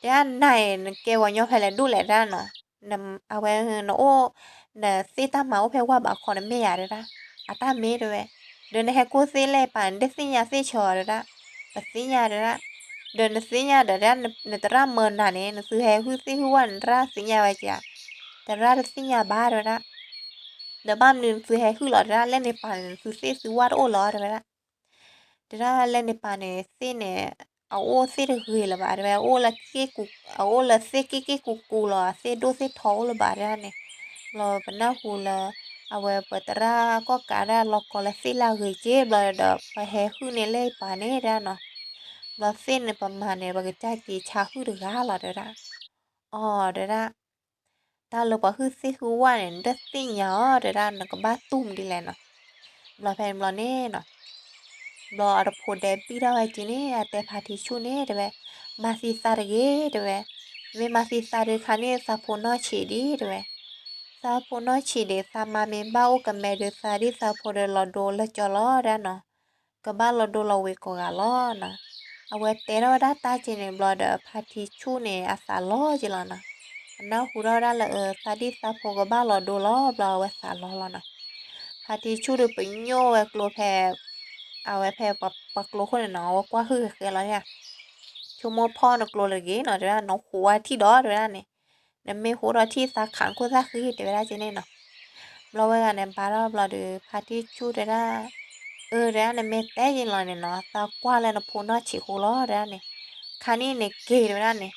တဲဒၣ်နၤအံၤ နကဲပှၤညီဖဲလဲၣ်ဒိၣ်လဲၣ်တဲဒၣ်နီၤ. အဝဲနအိၣ် နသ့ၣ်တၢ်မၤအိၣ်ဖဲဝၢ်ဘးခီန့ၣ်မ့ၢ်ယၤတဲဒၣ်, အတၢ်မ့ၢ်တဲဝဲ, ဒီးနဟဲကိၢ်သ့ၣ်လဲၣ်ပာ် နတသ့ၣ်ညါသ့ၣ်ဆၢတဲဒၣ်, ပသ့ၣ်ညါတဲဒၣ်, ဒီးနသ့ၣ်ညါဒီးတဲဒၣ် နသရၣ်မၢနၤန့ၣ် နသုဟဲဟုၣ်သ့ၣ်ဟုၣ်ဝၣ်န့ၣ် နသရၣ်သ့ၣ်ညါဝဲက့ၤဧါ, သရၣ်တသ့ၣ်ညါဘၣ်တဲဝဲဒၣ်, ဒီးဘၣ်မနုၤနသုဟဲဟုၣ်လီၤတဲဒၣ်, လၢန့ၣ်ပာ်န့ၣ် နသုသ့ၣ်သုဝၣ်တအိၣ်လီၤတဲဝဲဒၣ်. တဲဒၣ်လၢန့ၣ်ပာ်န့ၣ် သ့ၣ်န့ၣ် အအိၣ်သ့ၣ်တဂ့ၤလၢၤဘၣ်တဲဝဲ, အအိၣ်လၢသ့ၣ်က့ၢ်က့ၢ်ကူကူလီၤ, သ့ၣ်ဒိၣ်သ့ၣ်ထီအိၣ်လၢၤဘၣ်တဲဒၣ်န့ၣ်. ဘျီပနၢ်ဟူလၢ အဝဲပသရၣ်ကီၢ်ကးဒၣ်လီၤကီလၢသ့ၣ်လၢအဂ့ၤက့ၤဘျီဒီး ပဟဲဟုၣ်န့ၢ်လၢပာ်န့ၣ်တဲဒၣ်နီၤ. ဘျီသ့ၣ်န့ၣ်ပမၤန့ၣ် ပကစၢ်က့ၤဆါဟုၣ်တဂၤလီၤတဲဒၣ်. အီၤတဲဒၣ် တၢ်လၢပှၤဟုၣ်သ့ၣ်ဟုၣ်ဝၣ်န့ၣ် နတသ့ၣ်ညါအီၤတဲဒၣ်, နကဘၣ်တူၢ်မနုၤလဲၣ်နီၤ. ဘျီဖဲန့ၣ်ဘျီန့ၣ်နီၤ, ဘျီအတဖိဒဲးဘံၣ်ထီၣ်ဝဲက့ၤန့ၣ် အတဲဖါတံၢ်ဆူၣ်န့ၣ်တဲဝဲ, မၤသံသးတဂ့ၤတဲဝဲ, မ့ၢ်မၤသံသးဒီးခါန့ၣ် သးဖိနီၢ်ဆံးဒံးတဲဝဲ, သးဖိနီၢ်ဆံးဒီး သးမါမ့ၢ်ဘၣ်အိၣ်ကမဲဒီး သးဒ်သးဖိဒီးလီၤဒိလၢကၠီလီၤတဲဒၣ်နီၤ. ကဘၣ်လီၤဒိလီၤဝ့ၤကိးဂၤလီၤနီၤ. အဝဲတဲထီၣ်ဝဲဒၣ်တၢ်က့ၤန့ၣ်ဘျီဒီး ဖါတံၢ်ဆူၣ်န့ၣ် အသးလီၤက့ၤလီၤနီၤ. အနၢ်ဟူထီၣ်ဝဲဒၣ်လၢ အၢ သးဒ်သးဖိကဘၣ်လီၤဒိလီၤဘျီ အဝဲသးလီၤလီၤနီၤ. ဖါတံၢ်ဆူၣ်ဒီးပညိၣ်ဝဲကျိဖဲ အဝဲဖဲပှၤကျိခိၣ်န့ၣ်နီၤ အဝဲကွၢ်ဟုၣ်ဃဲဃဲလီၤန့ၣ်, ဆိကမိၣ်ဖီၣ်နကျိတဂ့ၤနီၤ တဲဝဲဒၣ်, နဟးဝဲထံၣ်ဒီးတဲဝဲဒၣ်န့ၣ်, နမ့ၢ်ဟးထီၣ်ထံၣ်သးခးနခိၣ်သၣ်ဃံတဲဝဲဒၣ်က့ၤန့ၣ်နီၤ. ဘျီဝဲဂၤန့ၣ် ဘါထီၣ်ဘျီဒီး ဖါတံၢ်ဆူၣ်တဲဒၣ်, အၢ တဲဒၣ် နမ့ၢ်တဲယ့ၢ်လီၤန့ၣ်နီၤ သးကွၢ်လၢနဖိနီၢ်ဆံးဃိလီၤတဲဒၣ်န့ၣ်, ခါနံၣ်န့ၣ်က့ၤတဲဝဲဒၣ်န့ၣ်,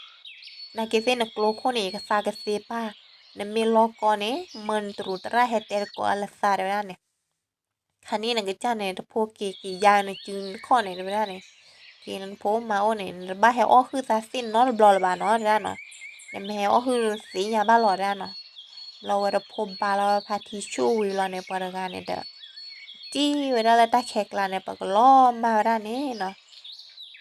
နာ်က့ၤသ့ၣ်နကျိခိၣ်န့ၣ် ယကသါကသ့ပၢ်, နမ့ၢ်လီၤကီန့ၣ် မၢနတရူးသရၣ်ဟဲတဲတကိးလၢသးတဲဝဲဒၣ်န့ၣ်. ခါန့ၣ်နကစၢ်န့ၣ် တဖိက့ၤက့ၤယါနစုနခီၣ်န့ၣ် တဲဝဲဒၣ်န့ၣ်, က့ၤနဖိမါအိၣ်န့ၣ် နတဘၣ်ဟဲအီၣ်ဟုၣ်သးသ့ၣ်နီတဘျီလၢၤဘၣ်နီၤ တဲဒၣ်နီၤ, နမ့ၢ်ဟဲအီၣ်ဟုၣ်သ့ၣ်ညါဘၣ်လီၤ တဲဒၣ်နီၤ. ဘျီဝဲတဖိဘါလီၤဖါထံဆူၣ်ဝံၤလီၤန့ၣ် ပှၤတဂၤန့ၣ်ဒီး က့ၤဝဲဒၣ်လၢတၢ်ခဲကျါန့ၣ် ပကလီၤမၢ်ဝဲဒၣ်န့ၣ်နီၤ.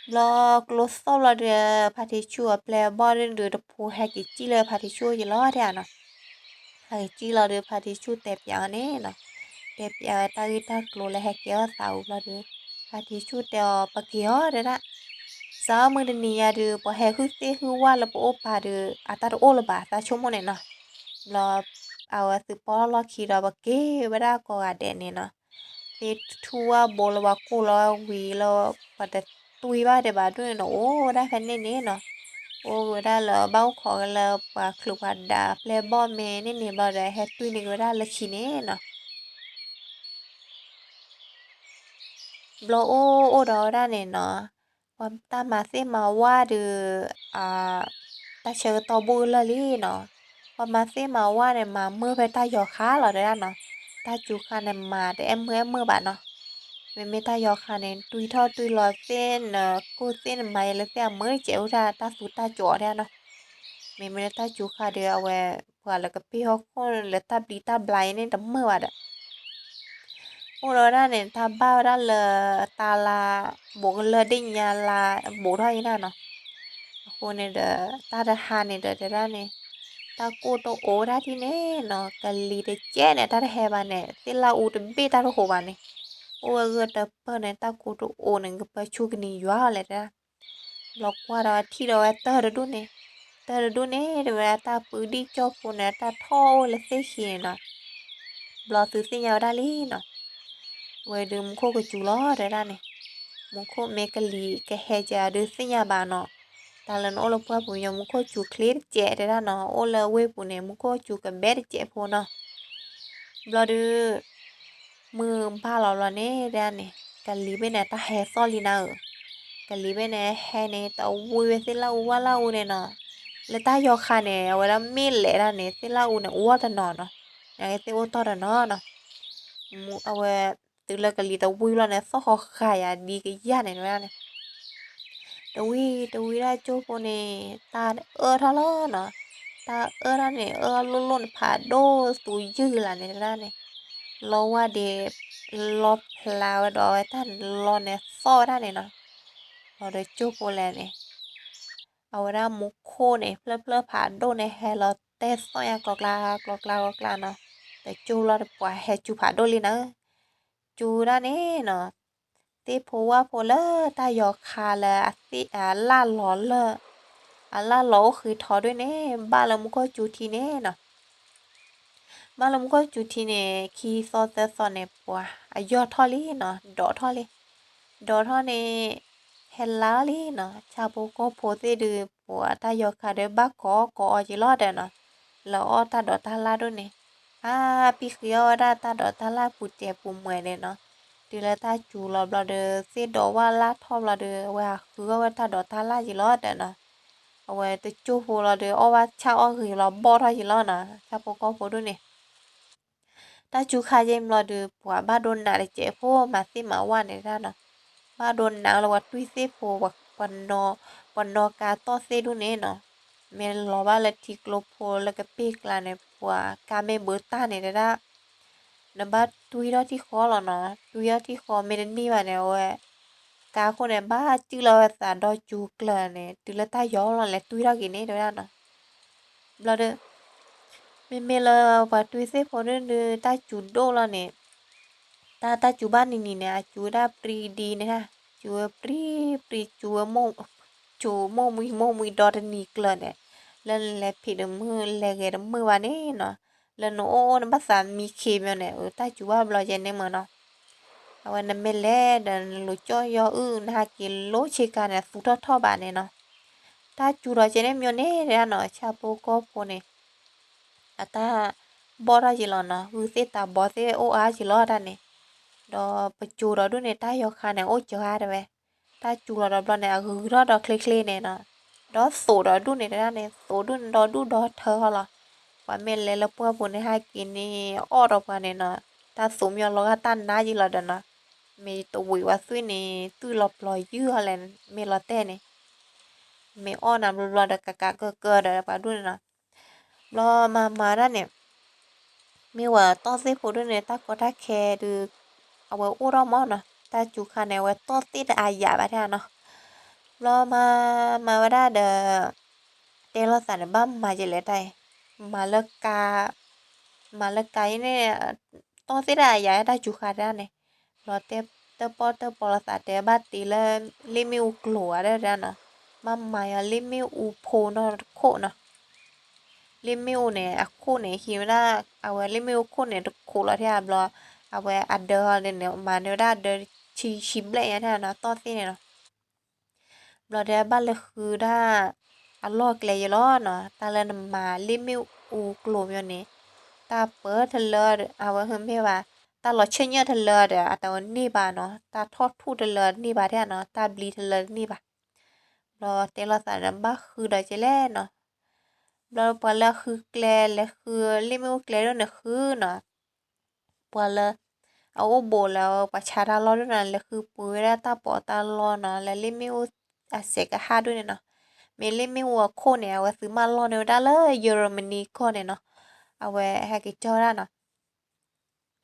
ဘျီကျိသီၣ်ဘျီဒီး ဖါထံဆူၣ်အပျဲၢ်အဘီၣ်ဒုး တဖိဟဲက့ၤစံၣ်လၢဖါထံဆူၣ်ယလီၤ တဲဒၣ်နီၤ. ဟဲက့ၤစံၣ်လီၤဒီး ဖါထံဆူၣ်တဲပၠးအီၤန့ၣ်နီၤ, တဲပၠးဝဲတၢ်ဂ့ၢ်တၢ်ကျိၤလၢဟဲကဲထီၣ်သးဝံၤဘျီဒီး ဖါထံဆူၣ်တဲအီၤ ပက့ၤအီၤ တဲဒၣ်, စးအီၣ်မုၢ်တနံၤညါဒီး ပှၤဟဲဟုၣ်သ့ၣ်ဟုၣ်ဝၣ်လၢပအိၣ်ပၤဒီး အတၢ်တအိၣ်လၢၤဘၣ် သးဆိကမိၣ်န့ၣ်နီၤ. ဘျီ အဝဲသုးပီၢ်ထီၣ်လီၢ်ခံဒီး ပက့ၤဝဲဒၣ်ကိးဂၤဒဲးန့ၣ်နီၤ. သ့ၣ်ထူၣ်ဝၣ်ဘိလၢပှၤကိၢ်လီၤဝံၤလၢ ပှၤတတွံၢ်ဘၣ်ဒံးဘၣ်ဒိၣ်န့ၣ်နီၤ အိၣ်ဝဲဒၣ်ဖဲန့ၣ်န့ၣ်နီၤ. အိၣ်ဝဲဒၣ်လၢဘၣ်အိၣ်ခိးက့ၤလၢပှၤချုးပှၤဒးပျဲၢ်ဘီၣ်မ့ၢ်န့ၣ်န့ၣ်ဘျီဒီး ဟဲတွံၢ်န့ၢ်က့ၤဝဲဒၣ်လၢခံန့ၣ်နီၤ. ဘျီအိၣ်အိၣ်ဒီးဝဲဒၣ်န့ၣ်နီၤ, ပှၤတၢ်မၤသ့ၣ်မၤဝၣ်ဒီး တၢ်ဆၢကတီၢ်ဘူးကလၢာ်လံနီၤ. ပှၤမၤသ့ၣ်မၤဝၣ်န့ၣ် မၤမုာ်ဖဲတၢ်ယီၤခါလီၤ တဲဒၣ်နီၤ. တၢ်စူၤခါန့ၣ် မၤတအဲၣ်မုာ်အဲၣ်မုာ်ဘၣ်နီၤ. မ့မ့ၢ်တၢ်ယီၤခါန့ၣ် တွံၢ်ထီၣ်တွံၢ်လီၤသ့ၣ် နကိၢ်သ့ၣ်နမၤယဲလၢသ့ၣ်အမုာ်တကဲးအိၣ်ဒၣ်တၢ်သူတၢ်ကၠီၤ တဲဒၣ်နီၤ. မ့မ့ၢ်လၢတၢ်စူၤခါဒီး အဝဲ ပှၤလၢကပ့ၢ်ဟီၣ်ခိၣ်လၢတၢ်ဘျံးတၢ်ဘျါအံၤန့ၣ် တမုာ်ဘၣ်ဒီး အိၣ်ဒီးဝဲဒၣ်န့ၣ် တၢ်ဘၣ်ဝဲဒၣ်လၢ တၢ်လါ ဘူးကလၢာ်ဒ့ၣ်ညါလါဘူးထီၣ်ယဲဒၣ်နီၤ. အဃိန့ၣ်ဒီး တၢ်တဟါန့ၣ်ဒီးတဲဒၣ်န့ၣ် တၢ်ကိၢ်တအိၣ်ဝဲဒၣ်ဒ်န့ၣ်နီၤ. ကလံၤတကဲးန့ၣ် တၢ်တဟဲဘၣ်န့ၣ် သ့ၣ်လၣ်အူတဘ့ၣ်တၢ်တဟူးဘၣ်န့ၣ် အိၣ်ဝဲဂၢၢ်တပၢၢ်န့ၣ် တၢ်ကိၢ်တအိၣ်န့ၣ် ကပၢဆူၣ်ကနံၤယွၤလဲၣ်တဲဒၣ်. ဘျီကွၢ်ဒီးထံၣ်ဒီးဝဲတၢၢ်တဒူၣ်န့ၣ်, တၢၢ်တဒူၣ်န့ၣ် တဲဝဲဒၣ်တၢ်ပၢဒံၣ်ကၠီၣ်ဖိန့ၣ် တၢ်ထီၣ်အိၣ်လၢသ့ၣ်ခံန့ၣ်နီၤ. ဘျီသုသ့ၣ်ညါဝဲဒၣ်လံနီၤ. ဝဲဒုးမူခိၣ်ကစူၤလီၤတဲဒၣ်န့ၣ်, မူခိၣ်မ့ၢ်ကလံၤကဟဲကဲးဒုးသ့ၣ်ညါဘၣ်နီၤ. တၢ်လၢနအိၣ်လၢပှၢ်ပူၤညီ မူခိၣ်စူၤချ့တကဲးတဲဒၣ်နီၤ, အိၣ်လၢဝ့ၢ်ပူၤန့ၣ် မူခိၣ်စူၤကဘဲတကဲးဖိနီၤ. ဘျီဒုး မုၢ်ဘၣ်လီၤဘျီန့ၣ် တဲဒၣ်န့ၣ် ကလံၤဘ့ၣ်န့ၣ် တၢ်ဟဲသီၣ်လံနၤဧၢ, ကလံၤဘ့ၣ်န့ၣ် ဟဲန့ၣ် တဝံဝဲသ့ၣ်လၣ်အူဝၣ်လၣ်အူန့ၣ်နီၤ. လၢတၢ်ယီၤခါန့ၣ် အဝဲဒၣ်မ့ၢ်လဲၤဒၣ်န့ၣ် သ့ၣ်လၣ်အူန့ၣ် အူအီၣ်တနီၤနီၤ, နာ်က့သ့ၣ်အိၣ်တီၢ်တနီၤနီၤ. အဝဲ တုၤလၢကလံၤတဝံဘျီန့ၣ် သီၣ်ဃီဃာ်ယၤဒ်ကယၢ်န့ၣ်ဝဲဒၣ်န့ၣ် တဝံတဝံဒၣ်ကၠိဖိန့ၣ် တၢ်အၢၣ်ထီၣ်လီၤနီၤ. တၢ်အၢၣ်ဒၣ်န့ၣ် အၢၣ်လိၣ်လိၣ်န့ၣ် ဖးဒိၣ်သူယုၢ်လၢ်န့ၣ်ဝဲဒၣ်န့ၣ်, လီဝါဒ့ လီဖျါဝဲဒီးဝဲတၢ်န့ၣ်လီန့ၣ်သီၣ်ဝဲဒၣ်န့ၣ်နီၤ. ဘျီဒီးကၠိဖိလဲၣ်န့ၣ် အဝဲဒၣ်မူခိၣ်န့ၣ် ဖျၢၣ်ဖျၢၣ်ဖးဒိၣ်န့ၣ် ဟဲလီၤတဲသီၣ်ညါကျီကျါကျီကျါကျီကျါနီၤ. တကၠိလီၤတပှၤဟဲစူၤဖးဒိၣ်လံနၤဧၢ, စူၤဒၣ်န့ၣ်နီၤ. သ့ၣ်ဖိဝၣ်ဖိလၢတၢ်ယီၤခါလၢအသ့ၣ်အလၣ်လီၤလၢ အလၣ်လီၤအိၣ်ဃ့ထီဒိၣ်န့ၣ် ဘၣ်လၢမူခိၣ်စူၤထံန့ၣ်နီၤ. ဘၣ်လၢမူခိၣ်စူၤထံန့ၣ် ခံသီသၢသီန့ၣ် ပှၤအယီၢ်ထီၣ်လံနီၤ, ဒိးထီၣ်လံ. ဒိးထီၣ်န့ၣ် ဟဲလါလံနီၤ. ဆၣ်ဖိကီၢ်ဖိသ့ၣ်ဒုး ပှၤတၢ်ယီၤခါဒီးဘၣ်ကိးကိးအီၤက့ၤလီၤဒီးနီၤ, လၢအီၣ်တၢ်ဒိးတၢ်လၣ်ဒိၣ်န့ၣ်, အါ ပံဃ့အီၣ်ဝဲဒၣ်တၢ်ဒိးတၢ်လၣ်ပူၤတဲာ်ပူၤမွဲၤန့ၣ်နီၤ. တုၤလၢတၢ်စူၤလီၤဘျီဒီး သ့ၣ်ဒိးဝၣ်လၣ်ထီၣ်ဘျီဒီး အဝဲဟးဃုအီၣ်ဝဲတၢ်ဒိးတၢ်လၣ်က့ၤလီၤဒီးနီၤ. အဝဲတကၠိဖိလီၤဒီး အီၣ်ဘၣ်ဆၣ်အီၣ်ဂ့ၤလီၤဘီၣ်ထီၣ်က့ၤလီၤနီၤ, ဆၣ်ဖိကီၢ်ဖိဒိၣ်န့ၣ် တၢ်စူၤခါယဲၢ်ဘျီဒီး ပှၤဘၣ်ဒိနးတစဲးဖိမၤသ့ၣ်မၤဝၣ်န့ၣ်ဒၣ်နီၤ. ဘၣ်ဒိနးလၢပှၤတွံၢ်သ့ၣ်ဖိ ပှၤနီၤကါတီၢ်သ့ၣ်ဒိၣ်န့ၣ်နီၤ. မ့ၢ်လီၤဘၣ်လၢထံကျိဖိလၢကပ့ၢ်ကျါန့ၣ် ပှၤကါမ့ၢ်ဘၢတၢ်န့ၣ်တဲဒၣ် နဘၣ်တွံၢ်ထီၣ်ထံၣ်ဃီလီၤနီၤ. တွံၢ်ထီၣ်ထံၣ်ဃီမ့ၢ်တန့ၢ်ဘၣ်န့ၣ် အဝဲ ကါခိၣ်န့ၣ် ဘၣ်စုၣ်လီၤဝဲသးဒီးစူၤကျၢၤန့ၣ် တုၤလၢတၢ်ယီၤလီၤလဲၤတွံၢ်ထီၣ်က့ၤန့ၣ်တဲဝဲဒၣ်နီၤ. ဘျီဒီး မ့မ့ၢ်လၢပှၤတွံၢ်သ့ၣ်ဖိဒိၣ်ဒုး တၢ်စူၤဒိၣ်လီၤန့ၣ် တၢ်တၢ်စူၤဘၣ်နံၤနံၤန့ၣ် အစူၤဝဲဒၣ်ပြံဒံန့ၣ်, စူၤဝဲပြံပြံ စူၤဝဲမိၢ် စူၤမိၢ်မှံမိၢ်မှံဒီတနံၤကျၢၤန့ၣ်, လၢနလဲၤဖံးတမုာ်လဲၤဂဲၤတမုာ်ဘၣ်န့ၣ်နီၤ, လၢနအိၣ်အိၣ်နဘၣ်သးမံခ့မီန့ၣ် တၢ်စူၤဘၣ်ဘျီယဲန့ၣ်မ့ၢ်နီၤ. အဝဲနမ့ၢ်လဲၤဒီးနလူၤကၠီၣ်ယီၢ်အုၣ် နဟးက့ၤလိဆ့ကၤန့ၣ် သူၣ်ထီၣ်ထီၣ်ဘၣ်န့ၣ်နီၤ. တၢ်စူၤဒီးကဲန့ၣ်မ့ၢ်န့ၣ်တဲဒၣ်နီၤ ဆၣ်ဖိကီၢ်ဖိန့ၣ် အတၢ်ဘီၣ်ထီၣ်က့ၤလီၤနီၤ, ဂုၢ်သ့ၣ်တၢ်ဘီသ့ၣ်အိၣ်အါက့ၤလီၤတၢ်န့ၣ်, ဒီးပစိၤဒီးဒူၣ်န့ၣ် တၢ်ယီၤခါန့ၣ် အိၣ်စၢၤအါတဲဝဲ, တၢ်စူၤလီၤဒီးဘျီန့ၣ် အဂုၤထီၣ်ဒီးချ့ချ့န့ၣ်နီၤ, ဒီးသိးဒီးဒူၣ်န့ၣ်တဲဒၣ်န့ၣ် သိးဒူၣ်န့ၣ်ဒီးဒူၣ်ဒီးထၢဃီလီၤ. ပှၤမ့ၢ်လဲၤလၢပှၢ်ပူၤန့ၣ် ဟဲက့ၤန့ၣ် အီၣ်ဒီးပှၤန့ၣ်နီၤ, တ တၢ်သူမညီလီၤဂာ်တၢ်နါယံၤလီၤဒီးနီၤ, မ့ၢ်တဝံၤဝဲသွံၣ်န့ၣ် သွံၣ်လီၤပျီၤယုၢ်အီၤလဲၣ် မ့ၢ်လီၤတဲာ်န့ၣ်, မ့ၢ်အီၣ်နၤဘျီဘျီဒီး ကကးကၢကၢဒီးပှၤဒိၣ်န့ၣ်နီၤ, ဘျီမၤမၤဒၣ်န့ၣ် မ့ၢ်ဝဲတီၢ်သ့ၣ်ဖိဒိၣ်န့ၣ် တၢ်ကီတၢ်ခဲဒုး အဝဲအိၣ်ထီၣ်မးနီၤ, တၢ်စူၤခါန့ၣ် အဝဲတီၢ်သ့ၣ်တအါယၤဘၣ်ဒၣ်နီၤ, ဘျီမၤ မၤဝဲဒၣ်ဒီး တဲလိာ်သးန့ၣ် ဘၣ်မၤယလဲၣ်တၢ်အံၤ, မၤလၢကါ မၤလၢကါအံၤန့ၣ် တီၢ်သ့ၣ်တၢ်အယၤတၢ်စူၤဃာ်တၢ်န့ၣ်, ဘျီတဲတၢ်ပီၣ်တၢ်ပီလိာ်သးတဲဘၣ်တ့လၢ လ့ၣ်မ့ၣ်အူကျိၤဧါဒၣ်နီၤ, ဘၣ်မၤယီၤလ့ၣ်မ့ၣ်အူဖိနီၢ်တခိၣ်နီၤ, လ့ၣ်မ့ၣ်အူန့ၣ် အခိၣ်န့ၣ် ဟံးဝဲဒၣ် အဝဲလ့ၣ်မ့ၣ်အူခိၣ်န့ၣ် တခိးလီၤထဲဘျီ, အဝဲအဒၢဟီန့ၣ် မၤန့ၢ်ဝဲဒၣ်အဒၢဆံဆံဘျဲၣ်ညါထဲနီၤ တီၢ်သ့ၣ်န့ၣ်နီၤ ဘျီဒီးဘၣ်လဲၤဃုဒၣ် အလီၢ်ကျဲယဲလီၤနီၤ, တၢ်လၢနမၤလ့ၣ်မ့ၣ်အူကျိၤမ့ၢ်န့ၣ်, တၢ်ပၢတလၢ အဝဲမ့ၢ်ဘၣ်, တၢ်လီၤဆ့ၣ်ညၣ်တလၢဒီး အတဝဲန့ၢ်ဘၣ်နီၤ, တၢ်ထီၣ်ထူၣ်တလၢန့ၢ်ဘၣ်ထဲနီၤ, တၢ်ဘျံတလၢန့ၢ်ဘၣ်, ဘျီတဲလိာ်သးန့ၣ် ဘၣ်ဃုဒီးကဲလဲၣ်နီၤ, ဘျီပှၤလၢအဃုကျဲ လဲၤဃုလ့ၣ်မ့ၣ်အူကျဲဒိၣ်န့ၣ်ဃုနီၤ ပှၤလၢ အအိၣ်ဘူးလၢပှၤဆါတၢ်လီၢ်ဒိၣ်န့ၣ် လဲၤဃုပှ့ၤဝဲဒၣ်တၢ်ပီးတၢ်လီနီၤ လၢလ့ၣ်မ့ၣ်အူအစဲးကဟၣ်ဒိၣ်န့ၣ်နီၤ, မ့ၢ်လ့ၣ်မ့ၣ်အူအခိၣ်န့ၣ် အဝဲသုးမၢလီၢ်န့ၢ်ဝဲဒၣ်လၢယရမနံကီၢ်န့ၣ်နီၤ, အဝဲဟဲက့ၤကၠီဝဲဒၣ်နီၤ,